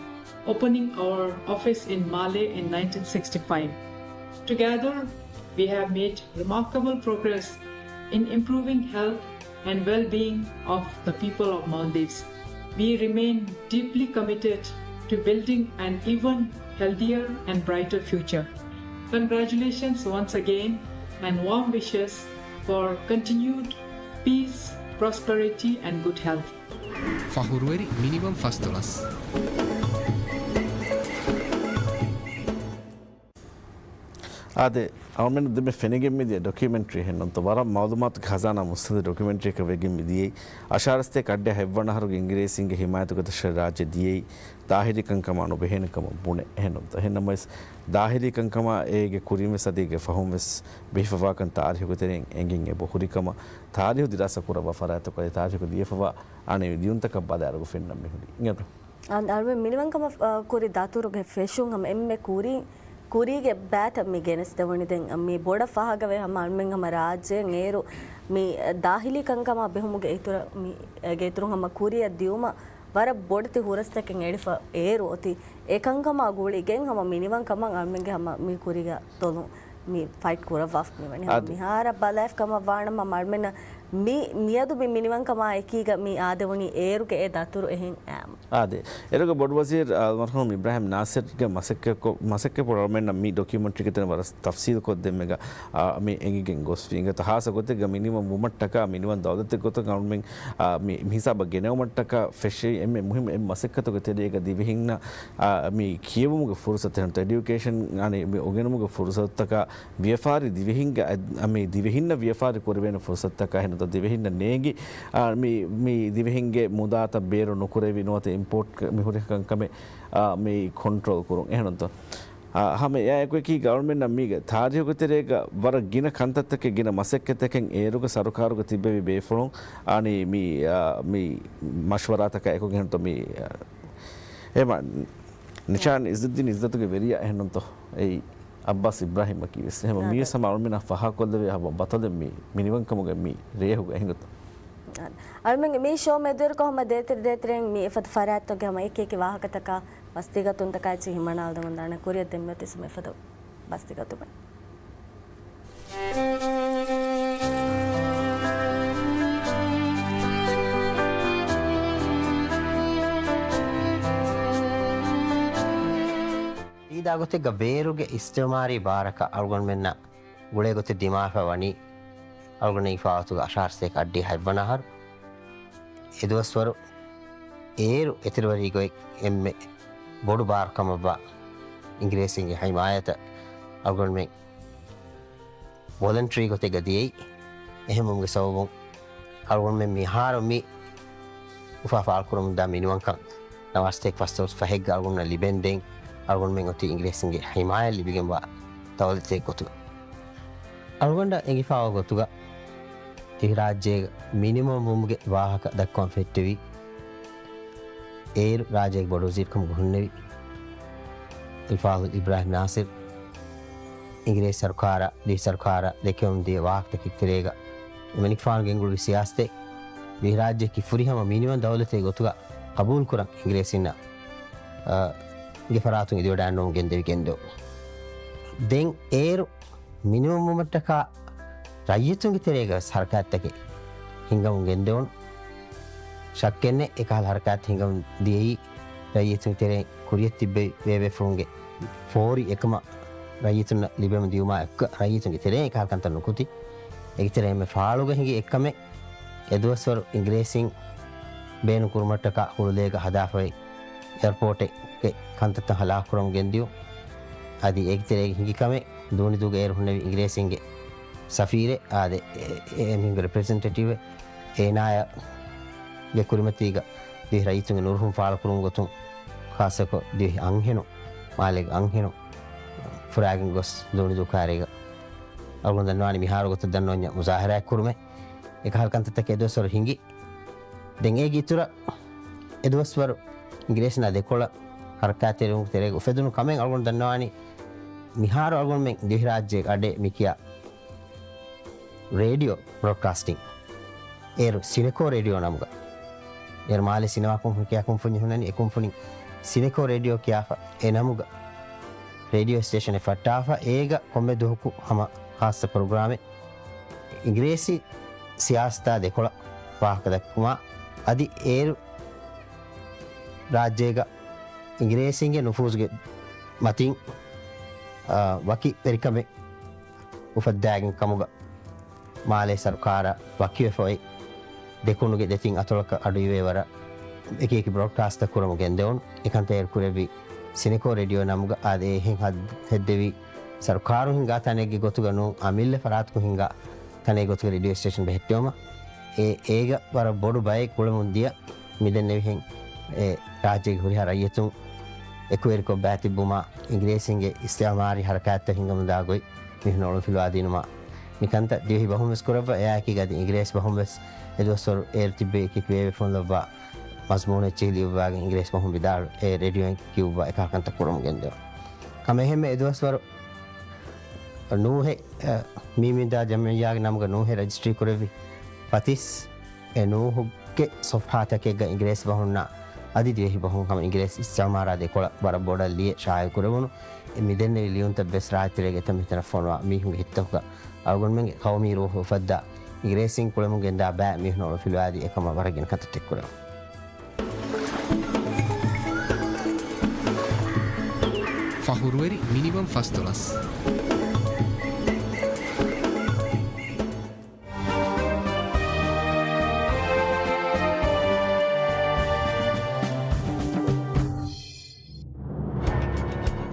opening our office in Male in nineteen sixty-five. Together, we have made remarkable progress in improving health and well-being of the people of Maldives. We remain deeply committed to building an even healthier and brighter future. Congratulations once again and warm wishes for continued peace, prosperity and good health. ފަހުރުވެރި މިނިވަން ފަސްދޮޅަސް. އާދެ، އަޅުމެން ދެމެ ފެނިގެން މިދިޔަ ޑޮކިއުމެންޓްރީ އެހެންނުންތޯ؟ ވަރަށް މައުލޫމާތުގެ ޚަޒާނާ މުއްސަނދި ޑޮކިއުމެންޓްރީއަކަށް ވެގެން މިދިޔައީ. އަށާރަ ސަތޭކަ އަށްޑިހަ ހަތްވަނަ އަހަރުގެ އިނގިރޭސީންގެ ހިމާޔަތުގެ ދަށަށް ރާއްޖެ ދިޔައީ ދާހިލީ ކަންކަމާ ނުބެހޭނެ ކަމަށް ބުނެ. އެހެންނުންތޯ؟ އެހެންނަމަވެސް، ދާހިލީ ކަންކަމާ އޭގެ ކުރިންވެސް އަދި އޭގެ ފަހުންވެސް ބެހިފަވާކަން ތާރީހުގެ ތެރެއިން އެނގެން އެބަހުރި ކަމަށް ތާރީހު ދިރާސާ ކުރައްވާ ފަރާތްތަކު އަދި ތާރީހުގަ ލިޔެފަވާ އަނެއް ލިޔުންތަކަށް ބަލާއިރުގަ ފެންނަން މިހުރީ. އިނގޭތޯ؟ އަން-، އަޅުމެން މިނިވަންކަމަށް، އަ، ކުރި ދަތުރުގެ ފެށުން ހަމަ އެންމެ ކުރި، ކުރީގެ ބައިތައް މި ގެނެސްދެވުނީ. ދެން މި ބޮޑަށް ފާހަގަވޭ ހަމަ އަޅުމެން ހަމަ ރާއްޖޭން އޭރު މި ދާހިލީ ކަންކަމާ ބެހުމުގެ އިތުރަށް މި، އޭގެ އިތުރުން ހަމަ ކުރިއަށް ދިޔުމަށް ވަރަށް ބޮޑެތި ހުރަސްތަކެއް އެޅިފަ އޭރު އޮތީ. އެ ކަންކަމާ ގުޅިގެން ހަމަ މިނިވަންކަމަށް އަޅުމެންގެ ހަމަ މި ކުރީގަ ތޮލުން މި ފައިޓް ކުރައްވާފަ މިވަނީ. ހަމަ އަދި މިހާރަށް ބަލާފަ ކަމަށް ވާނަމަ އަޅުމެންނަށް މި މިއަދު މި މިނިވަންކަމާ އެކީގަ މި އާދެވުނީ އޭރުގެ އެ ދަތުރު އެހެން އާމު. އާދެ، އޭރުގެ ބޮޑު ވަޒީރު އަލްމަރްޙޫމް އިބްރާހިމް ނާސިރްގެ މަސައްކަތްކޮ-، މަސައްކަތްޕުޅު އަޅުމެންނަށް މި ޑޮކިއުމެންޓްރީގެ ތެރެއިން ވަރަށް ތަފްސީލުކޮށްދެން މެގަ، އާ، މި އެނގިގެން ގޮސްފި. އިނގޭތޯ ހާއްސަ ގޮތެއްގަ މިނިވަން ވުމަށްޓަކާ، މިނިވަން ދައުލަތެއް ގޮތަށް އަޅުމެން، އާ، މި، މި ހިސާބަށް ގެނެވުމަށްޓަކާ ފެށި އެންމެ މުހިއްމު އެއް މަސައްކަތުގެ ތެރޭގަ ދިވެހިންނަށް، އާ، މި ކިޔެވުމުގެ ފުރުސަތު އެހެންތޯ، އެޑިއުކޭޝަން، އަނެ، މި އުނގެނުމުގެ ފުރުސަތުތަކާ، ވިޔަފާރި ދިވެހިންގެ އަތް-، އަ، މި ދިވެހިންނަށް ވިޔަފާރި ކުރެވޭނެ ފުރުސަތުތަކާ އެހެންތޯ ދިވެހިންނަށް ނޭނގި، އާ، މި، މި ދިވެހިންގެ މުދާތައް ބޭރު ނުކުރެވި ނުވަތަ އިމްޕޯޓް ކ-، މި ހުރި ކަންކަމެއް، އާ، މި ކޮންޓްރޯލް ކުރުން އެހެންތޯ. އާ، ހަމަ އެއާ އެކުއެކީ ގަވަރމެންޓް މީގެ ތާރީހުގެ ތެރޭގަ ވަރަށް ގިނަ ކަންތައްތަކެއް ގިނަ މަސައްކަތްތަކެއް އޭރުގެ ސަރުކާރުގަ ތިއްބެވި ބޭފުޅުން އަނީ މި، އާ، މި މަޝްވަރާތަކާ އެކުގެ އެހެންތޯ މި، އާ، އެ މަ-، ނިޝާން އިޒުއްދީން އިއްޒަތުގެ ވެރިޔާ އެހެންނުންތޯ އެއީ އައްބާސް އިބްރާހިމްއަކީ ވެސް. އެހެން މީވެސް ހަމަ އަޅުމެންނަށް ފަހާ ކޮށްލެވޭ ހަމަ ބަތަލެއް މި މިނިވަންކަމުގެ މި ރޭހުގަ އެހެންނުތޯ. އަޅުމެންގެ މި ޝޯ މެދުވެރިކޮށް ހަމަ ދޭތެރެ ދޭތެރެއިން މި އެފަދަ ފަރާތްތަކުގެ ހަމަ އެކި އެކި ވާހަކަތަކާ ބަސްތިގަތުންތަކާ އެއްޗެއް ހިމަނާލަދެމުން ދާނެ. ކުރިއަށް ދެންމެ އޮތީސް ހަމަ އެފަދަ ބަސްތިގަތުމެއް. ސީދާ ގޮތެއްގަ ބޭރުގެ އިސްތިޢުމާރީ ބާރަކަށް އަޅުގަނޑުމެންނަށް ގުޅޭ ގޮތެއް ދިމާވެފަ ވަނީ އަޅުގަނޑުގެ ފާތުގަ އަށާރަ ސަތޭކަ އަށްޑިހަ ހަތްވަނަ އަހަރު. އެދުވަސްވަރު އޭރު އެތެރެވަރީގޮތް އެންމެ ބޮޑު ބާރު ކަމަށްވާ އިނގިރޭސީންގެ ހިމާޔަތަށް އަޅުގަނޑުމެން ވޮލަންޓަރީ ގޮތެއްގަ ދިޔައީ. އެހެންވުމުގެ ސަބަބުން އަޅުގަނޑުމެން މިހާރު މި އުފާ ފާޅުކުރަމުންދާ މިނިވަންކަން ނަވާރަ ސަތޭކަ ފަސްދޮޅަސް ފަހެއްގަ އަޅުގަނޑަށް ލިބެންދެން އަޅުގަނޑުމެން އޮތީ އިނގިރޭސިންގެ ހިމާޔަތް ލިބިގެންވާ ދައުލަތެއް ގޮތުގަ. އަޅުގަނޑަށް އެނގިފާވާ ގޮތުގަ ދިވެހިރާއްޖޭގަ މިނިވަންވުމުގެ ވާހަކަ ދައްކަވަން ފެއްޓެވި އޭރު ރާއްޖޭގެ ބޮޑުވަޒީރުކަމުގަ ހުންނެވި އަލްފާޟިލް އިބްރާހިމް ނާސިރް އިނގިރޭސި ސަރުކާރަށް، ދިވެހި ސަރުކާރަށް ދެކެވުން ދިޔަ ވާހަކަތަކެއް ތެރޭގަ، އެމަނިކުފާނު ގެންގުޅުއްވި ސިޔާސަތެއް، ދިވެހިރާއްޖެއަކީ ފުރިހަމަ މިނިވަން ދައުލަތެއް ގޮތުގަ ޤަބޫލުކުރަން އިނގިރޭސިންނަށް، އަ، ގެ ފަރާތުން އިދިވަޑައިގަންނަވަން ގެންދެވި ގެންދެވުން. ދެން އޭރު މިނިވަންވުމަށްޓަކާ ރައްޔިތުންގެ ތެރޭގަ ވެސް ހަރަކާތްތަކެއް ހިންގަމުން ގެންދެވުނު. ޝައްކެއްނެތް އެކަހަލަ ހަރަކާތް ހިންގަމުން ދިޔައީ ރައްޔިތުންގެ ތެރެއިން ކުރިއަށް ތިއްބެވި ބޭބޭފުޅުންގެ ފޯރި އެކަމަށް ރައްޔިތުންނަށް ލިބެމުން ދިޔުމާ އެއްކަ ރައްޔިތުންގެ ތެރެއިން އެކަހަލަ ކަންތައް ނުކުތި. އޭގެ ތެރެއިން އެންމެ ފާޅުގަ ހިނގި އެއްކަމެއް އެދުވަސްވަރު އިނގިރޭސިން ބޭނުން ކުރުމަށްޓަކާ ހުޅުލޭގަ ހަދާފައި އެއަރޕޯޓެއްގެ ކަންތައްތައް ހަލާކުކުރަމުން ގެންދިޔުން. އަދި އޭގެ ތެރޭގަ ހިނގި ކަމެއް ދޫނިދޫގަ އޭރު ހުންނެވި އިނގިރޭސިންގެ ސަފީރެއް އާދެ، އެ، އެ، އެމީހުންގެ ރެޕްރެޒެންޓޭޓިވްއެއް އޭނާގެ ކުރިމަތީގަ ދިވެހި ރައްޔިތުންގެ ނުރުހުން ފާޅުކުރުމުގެ ގޮތުން ޚާއްޞަކޮށް ދިވެހި އަންހެނުން، މާލޭގެ އަންހެނުން ފުރާގެން ގޮސް ދޫނިދޫ ކާރީގަ އަޅުގަނޑު ދަންނަވާނީ މިހާރު ގޮތަށް ދަންނަވަންޏާ މުޒާހަރާއެއް ކުރުމެއް. އެކަހަލަ ކަންތައްތަކެއް އެދުވަސްވަރު ހިނގި. ދެން އޭގެ އިތުރަށް އެދުވަސްވަރު އިނގިރޭސިންނާ ދެކޮޅަށް ހަރަކާތްތެރިވުމުގެ ތެރޭގަ އުފެދުނު ކަމެއް އަޅުގަނޑު ދަންނަވާނީ މިހާރު އަޅުގަނޑުމެން ދިވެހިރާއްޖޭގެ އަޑެއް މިކިޔާ ރޭޑިއޯ ބްރޯޑްކާސްޓިން، އޭރު ސިނެކޯ ރޭޑިއޯ ނަމުގަ، އޭރު މާލެ ސިނަމާ ކުންފުނި ކިޔާ ކުންފުންޏެއް ހުންނަނީ، އެ ކުންފުނި ސިނެކޯ ރޭޑިއޯ ކިޔާފަ އެ ނަމުގަ ރޭޑިއޯ ސްޓޭޝަނެއް ފައްޓާފަ، އޭގަ ކޮންމެ ދުވަހަކު ހަމަ ޚާއްޞަ ޕްރޮގްރާމެއް އިނގިރޭސި ސިޔާސަތާ ދެކޮޅަށް ވާހަކަ ދައްކުމާ، އަދި އޭރު ރާއްޖޭގަ އިނގިރޭސީންގެ ނުފޫޒުގެ މަތިން، އާ، ވަކި ވެރިކަމެއް އުފައްދާގެން ކަމުގަ މާލޭ ސަރުކާރަށް ވަކިވެފަ އޮތް ދެކުނުގެ ދެތިން އަތޮޅަކަށް އަޑުއިވޭވަރަށް އެކި އެކި ބްރޯޑްކާސްޓްތައް ކުރަމުން ގެންދެވުނު. އެކަންތައް އޭރު ކުރެއްވީ ސިނެކޯ ރޭޑިއޯ ނަމުގަ. އާދެ، އެހެން ހައްދު ހެއްދެވީ ސަރުކާރުން ހިންގާ ތަނެއްގެ ގޮތުގަ ނޫން، އަމިއްލަ ފަރާތަކުން ހިންގާ ތަނެއް ގޮތުގަ ރޭޑިއޯ ސްޓޭޝަން ބެހެއްޓެވުމަށް. އެ، އޭގަ ވަރަށް ބޮޑު ބައެއް ގުޅެމުން ދިޔަ މިދެންނެވިހެން އެ ރާއްޖޭގެ ހުރިހާ ރައްޔިތުން އެކުވެރިކޮށް ބައިތިއްބުމާ، އިނގިރޭސިންގެ އިސްތިޢުމާރީ ހަރަކާތްތައް ހިންގަމުންދާ ގޮތް މިހުން އޮޅުންފިލުވާދިނުމާ، މިކަންތައް ދިވެހި ބަހުން ވެސް ކުރައްވާ، އެއާއެކީގަ އަދި އިނގިރޭސި ބަހުން ވެސް އެދުވަސްވަރު އޭރު ތިއްބެވި އެކި ބޭބޭފުޅުން ލައްވާ މަޒްމޫނެއްޗިހި ލިޔުއްވާގެން އިނގިރޭސި ބަހުން ވިދާޅު އެ ރޭޑިއޯއިން ކިޔުއްވާ އެކަހަލަ ކަންތައް ކުރަމުން ގެންދެވުނު. ކަމެހެންމެ އެދުވަސްވަރު ނޫހެއް، އަ، މީމިންދާ ޖަމްޢިއްޔާގެ ނަމުގަ ނޫހެއް ރަޖިސްޓްރީ ކުރެއްވި ފަތިސް އެ ނޫހުގެ ޞަފްޙާތަކެއްގަ އިނގިރޭސި ބަހުންނާ އަދި ދިވެހި ބަހުން ހަމަ އިނގިރޭސި އިސްތިޢުމާރާ ދެކޮޅަށް ވަރަށް ބޮޑަށް ލިޔެ ޝާއިޢު ކުރެވުނު. އެ މިދެންނެވި ލިޔުންތައް ވެސް ރާއްޖެތެރޭގެ އެތަން މިތަނަށް ފޮނުވާ މީހުންގެ ހިތްތަކުގަ އަޅުގަނޑުމެންގެ ޤައުމީ ރޫޙު އުފައްދާ އިރޭސިން ކުޅެމުން ގެންދާ ބައި މީހުން އަޅު ފިލުވާލީ އެކަމަށް ވަރަށް ގިނަ ކަންތައް ޓެކްކުރެވުނު. ފަޚުރުވެރި މިނިވަން ފަސްދޮޅަސް.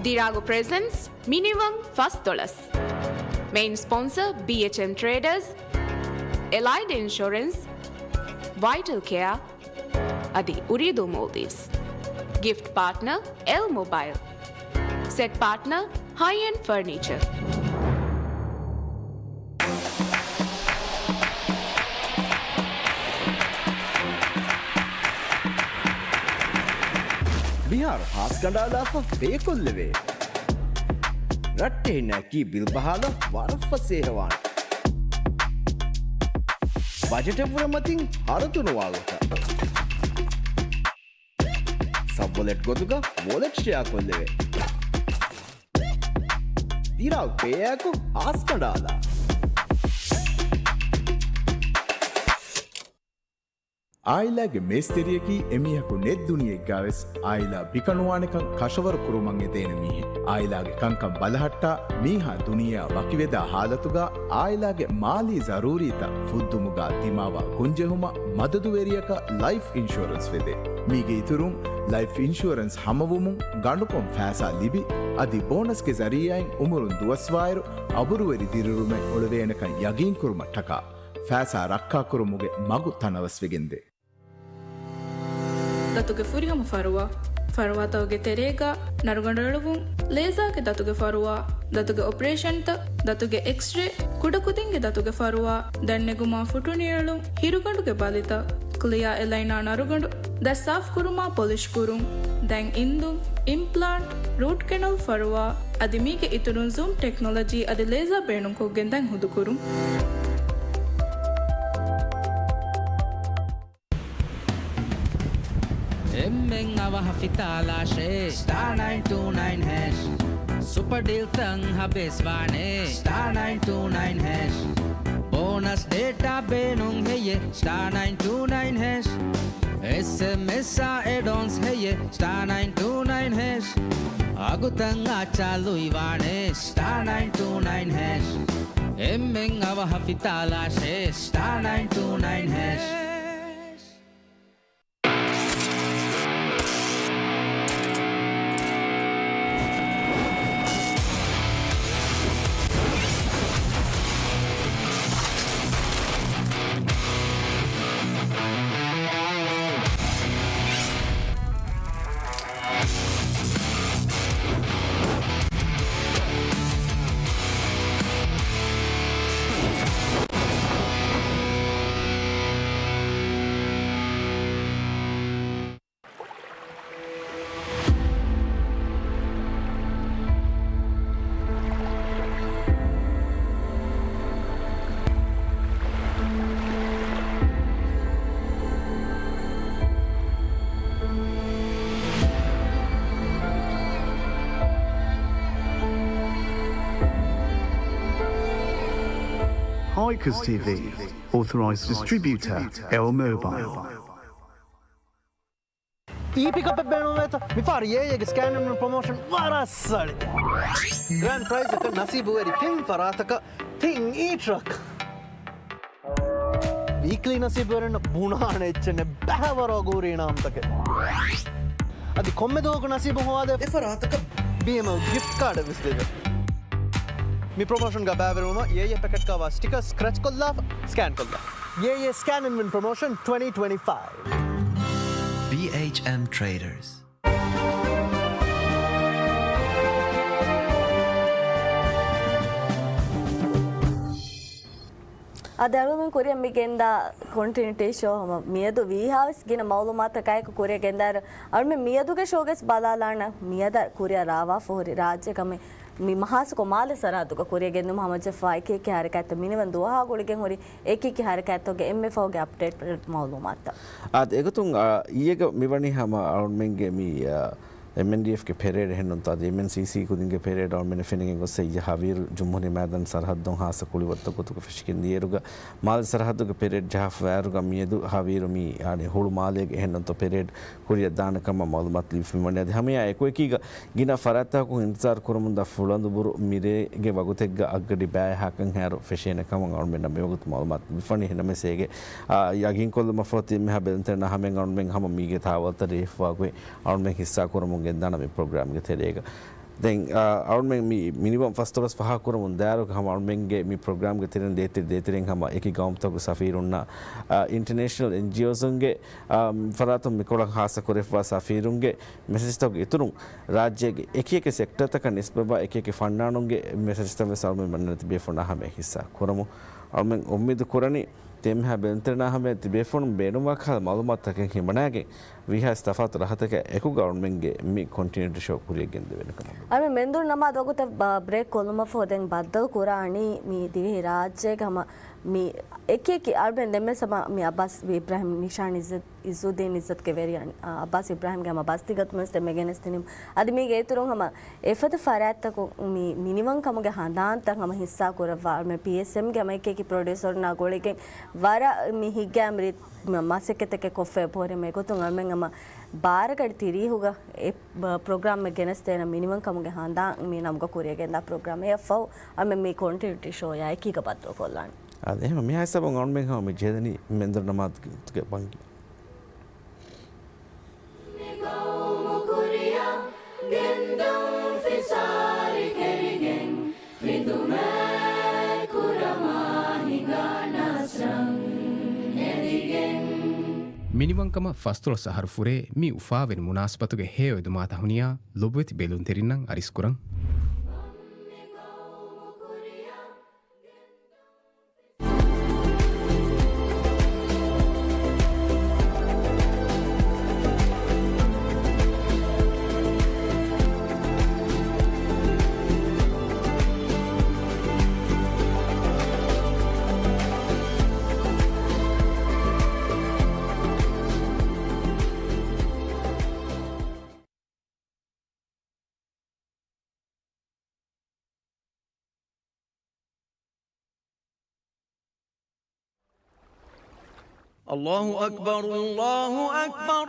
ދިރާގު ޕްރެޒެންޓްސް މިނިވަން ފަސްދޮޅަސް. މެއިން ސްޕޮންސަރ ބީއެޗްއެމް ޓްރޭޑަރސް، އެލައިޑް އިންޝުރެންސް، ވައިޓަލް ކެއާ، އަދި އުރީދޫ މޯލްޑިވްސް. ގިފްޓް ޕާޓްނަރ އެލް މޮބައިލް. ސެޓް ޕާޓްނަރ ހައި އެންޑް ފަރުނީޗަރ. މިހާރު ހާސް ކަނޑާލާފަ ބޭކޮށްލެވޭ. ރައްޓެހިންނަކީ ބިލް ބަހާލަ ވަރަށް ފަސޭހަވާނެ. ބަޖެޓެއް ވުރެ މަތިން ހަރަދުނުވާ ގޮތަށް. ސަބްވޮލެޓް ގޮތުގަ ވޮލެޓް ޝެއާ ކޮށްލެވޭ. ދިރާގް ޕޭއާއެކު ހާސް ކަނޑާލާ. އާއިލާގެ މޭސްތެރިޔަކީ އެމީހަކު ނެތް ދުނިޔެއެއްގަވެސް އާއިލާ ބިކަނުވާނެކަން ކަށަވަރު ކުރުމަށް އެދޭނެ މީހެއް. އާއިލާގެ ކަންކަން ބަލަހައްޓާ މީހާ ދުނިޔެއާ ވަކިވެދާ ހާލަތުގަ އާއިލާގެ މާލީ ޒަރޫރީތައް ފުއްދުމުގަ ދިމާވާ ގޮންޖެހުމަށް މަދަދުވެރިޔަކަށް ލައިފް އިންޝުއަރެންސް ވެދޭ. މީގެ އިތުރުން ލައިފް އިންޝުއަރެންސް ހަމަވުމުން ގަނޑުކޮށް ފައިސާ ލިބި، އަދި ބޯނަސްގެ ޒަރީއާއިން އުމުރުން ދުވަސްވާއިރު އަބުރުވެރި ދިރިއުޅުމެއް އުޅެވޭނެކަން ޔަގީންކުރުމަށްޓަކާ ފައިސާ ރައްކާކުރުމުގެ މަގު ތަނަވަސްވެގެންދޭ. ދަތުގެ ފުރިހަމަ ފަރުވާ، ފަރުވާތަކުގެ ތެރޭގަ ނަރުގަނޑު އެޅުވުން، ލޭޒާގެ ދަތުގެ ފަރުވާ، ދަތުގެ އޮޕަރޭޝަންތައް، ދަތުގެ އެކްސްރޭ، ކުޑަކުދިންގެ ދަތުގެ ފަރުވާ، ދަތް ނެގުމާ ފުޓުނިއެޅުން، ހިރުގަނޑުގެ ބަލިތައް، ކްލިއާ އެލައިނާ ނަރުގަނޑު، ދަތް ސާފުކުރުމާ ޕޮލިޝްކުރުން، ދަތް އިންދުން، އިމްޕްލާންޓް، ރޫޓް ކެނަލް ފަރުވާ، އަދި މީގެ އިތުރުން ޒޫމް ޓެކްނޮލޮޖީ އަދި ލޭޒާ ބޭނުންކޮށްގެން ދަތް ހުދުކުރުން. އެންމެން އަވަހަށް ފިތާލާށޭ، ސްޓާ ނައިން ޓޫ ނައިން ހޭޝް. ސުޕަ ޑީލްތައް ހަބޭސްވާނެ، ސްޓާ ނައިން ޓޫ ނައިން ހޭޝް. ބޯނަސް ޑޭޓާ ބޭނުން ހެއްޔޭ، ސްޓާ ނައިން ޓޫ ނައިން ހޭޝް. އެސްއެމްއެސްއާ އެޑްއޮންސް ހެއްޔޭ، ސްޓާ ނައިން ޓޫ ނައިން ހޭޝް. އަގުތައް އާ ޗާލުއިވާނެ، ސްޓާ ނައިން ޓޫ ނައިން ހޭޝް. އެންމެން އަވަހަށް ފިތާލާށޭ، ސްޓާ ނައިން ޓޫ ނައިން ހޭޝް. Hikers T V, authorised distributor, L Mobile. އީ ޕިކަޕެއް ބޭނުންވޭތަ؟ މިފަހަރު އޭއޭގެ ސްކޭން އިން ވިން ޕްރޮމޯޝަން ވަރަށް ސަޅި. ގްރޭންޑް ޕްރައިޒަކަށް ނަސީބުވެރި ތިން ފަރާތަކަށް ތިން އީ ޓްރަކް. ވީކްލީ ނަސީބުވެރިންނަށް ބުނާނެ އެއްޗެއް ނެތް ބައިވަރު އަގުހުރި އިނާމްތަކެއް. އަދި ކޮންމެ ދުވަހަކު ނަސީބު ހޮވާލެވޭ އެ ފަރާތަކަށް ބީއެމްއެލް ގިފްޓް ކާޑެއް ވެސް ލިބޭ. މި ޕްރޮމޯޝަންގަ ބައިވެރިވުމަށް އޭއޭ ޕެކެޓް ކާވާ ސްޓިކަރ ސްކްރެޗް ކޮށްލާފަ ސްކޭން ކޮށްލާ. އޭއޭ ސްކޭން އިން ވިން ޕްރޮމޯޝަން ޓްވެންޓީ ޓްވެންޓީ ފައިވް. ބީއެޗްއެމް ޓްރޭޑަރސް. އަދި އަޅުމެން ކުރިއަށް މި ގެންދާ ކޮންޓިނިއުޓީ ޝޯ ހަމަ މިއަދު ވީހާވެސް ގިނަ މައުލޫމާތަކާއެކު ކުރިއަށް ގެންދާއިރު، އަޅުމެން މިއަދުގެ ޝޯގަސް ބަލާލާނަ މިއަދަށް ކުރިއަށް ރާވާފަ ހުރި ރާއްޖޭގަ މި، މި މަހާސަކޮ މާލެ ސަރަހައްދުގަ ކުރިއަށް ގެންދުމަށް ހަމަޖެއްފަ އެކި އެކި ހަރަކާތްތައް މިނިވަން ދުވަހާ ގުޅިގެން ހުރި އެކި އެކި ހަރަކާތްތަކުގެ އެންމެ ފަހުގެ އަޕްޑޭޓް މައުލޫމާތުތައް. އާދެ، އެގޮތުން، އާ، އިއްޔެގަ މިވަނީ ހަމަ އަޅުމެންގެ މި، އާ، އެމްއެންޑީއެފްގެ ޕެރޭޑް އެހެންނުންތޯ، އަދި އެމްއެންސީސީ ކުދިންގެ ޕެރޭޑް އަޅުމެން ފެނިގެން ގޮސް އިއްޔެ ހަވީރު ޖުމްހޫރީ މައިދާން ސަރަހައްދުން ހާއްސަ ކުޅިވަރުތައް ގޮތުގަ ފެށިގެން ދިޔައިރުގަ، މާލެ ސަރަހައްދުގެ ޕެރޭޑް ޖަހާފަ ވާއިރުގަ މިއަދު ހަވީރު މި އަނެއް ހުޅު މާލޭގެ އެހެންނުންތޯ ޕެރޭޑް ކުރިއަށް ދާނެ ކަމަށް މައުލޫމާތު ލިބިފައިވަނީ. އަދި ހަމައެއާ އެކުއެކީގަ ގިނަ ފަރާތްތަކުން އިންތިޒާރު ކުރަމުންދާ ފުޅަނދުބުރު މިރޭގެ ވަގުތެއްގަ އަށްގަޑި ބައި ހަކަން ހާރު ފެށޭނެ ކަމަށް އަޅުމެންނަށް މިވަގުތު މައުލޫމާތު ލިބިފަނީ. ހެނަމެސޭގެ އާ، ޔަގީންކޮށްލުމަށްފަހު ތިއެންމެހާ ބެލުންތެރިންނާ ހަމައިން އަޅުމެން ހަމަ މީގެ ތާވަލްތައް ރޭވިފަވާގޮތް އަޅުމެން ހިއްސާ ކުރަމުން ގެންދާނަ މި ޕްރޮގްރާމްގެ ތެރޭގަ. ދެން، އާ، އަޅުމެން މި މިނިވަން ފަސްދޮޅަސް ފަހާ ކުރަމުން ދާއިރު ހަމަ އަޅުމެންގެ މި ޕްރޮގްރާމްގެ ތެރެއިން ދޭތެ-، ދޭތެރެއިން ހަމަ އެކި ގައުމުތަކުގެ ސަފީރުންނާ، އާ، އިންޓަރނޭޝަނަލް އެންޖީއޯސުންގެ، އާ، ފަރާތުން މިކޮޅަށް ހާއްސަ ކުރެފަވާ ސަފީރުންގެ މެސެޖްތަކުގެ އިތުރުން، ރާއްޖޭގެ އެކިއެކި ސެކްޓަރތަކަށް ނިސްބަތްވާ އެކިއެކި ފަންނާނުންގެ މެސެޖްތައް ވެސް އަޅުމެން މަންނަން ތިބޭފުޅުންނާ ހަމަޔަށް ހިއްސާ ކުރަމުން. އަޅުމެން އުއްމީދު ކުރަނީ، ތިއެންމެހާ ބެލުންތެރިންނާ ހަމަޔަށް ތިބޭފުޅުން ބޭނުންވާ ކަހަލަ މައުލޫމާތުތަކެއް ހިމަނާގެން، ވީހާވެސް ތަފާތު ރަހަތަކާ އެކުގަ އަޅުމެންގެ މި ކޮންޓިނިއުޓީ ޝޯ ކުރިއަށް ގެންދެވޭނެ ކަމަށް. އަޅުމެން މެންދުރު ނަމާދު ވަގުތަށް ބަ-، ބްރޭކް ކޮށްލުމަށްފަހު ދެން ބައްދަލު ކުރާނީ މި ދިވެހި ރާއްޖޭގެ ހަމަ މި އެކި އެކި އަޅުމެން ދެންވެސް ހަމަ މި އައްބާސް އިބްރާހިމް ނިޝާން އިއްޒަ-، އިއްޒުއްދީން އިއްޒަތުގެ ވެރިޔާ، އަ، އައްބާސް އިބްރާހިމްގެ ހަމަ ބަސްތިގަތުމަސް ދެން މި ގެނެސްދިނީމު. އަދި މީގެ އިތުރުން ހަމަ އެފަދަ ފަރާތްތަކުން މި މިނިވަންކަމުގެ ހަނދާންތައް ހަމަ ހިއްސާ ކުރައްވާ، އަޅުމެން ޕީއެސްއެމްގެ ހަމަ އެކި އެކި ޕްރޮޑިއުސަރުންނާ ގުޅިގެން ވަރަށް މި ހިތްގައިމު ރީތި މަ-، މަސައްކަތްތަކެއް ކޮށްފައި އެބަހުރި. އެގޮތުން އަޅުމެން ހަމަ ބާރަ ގަޑި ތިރީހުގަ އެ ޕް-، ޕްރޮގްރާމެއް ގެނެސްދޭނަ މިނިވަންކަމުގެ ހަނދާން މި ނަމުގަ ކުރިއަށް ގެންދާ ޕްރޮގްރާމް. އެއަށްފަހު އަޅުމެން މި ކޮންޓިނިއުޓީ ޝޯއާ އެކީގަ ބައްދަލުކޮށްލާނެ. އާދެ، އެހެން މިހާ ހިސާބުން އަޅުމެން ހަމަ މި ޖެހެދެނީ މެންދުރު ނަމާދުގެ ބަންގި. މި ގައުމު ކުރިއަށް ގެންދަން ފިސާރި ކެރިގެން، ވިދުމައި ކުރަމާ ހިނގާ ނަސްރަން އެދިގެން. މިނިވަންކަމަށް ފަސްދޮޅަސް އަހަރު ފުރޭ މި އުފާވެރި މުނާސަބަތުގެ ހެޔޮއެދުމާތައް ހުނިޔާ ލޮބުވެތި ބެލުންތެރިންނަށް އަރިސްކުރަން. الله أكبر، الله أكبر.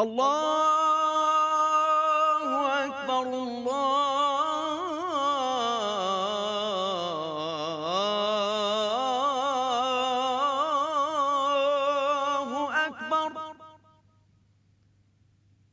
الله أكبر، الله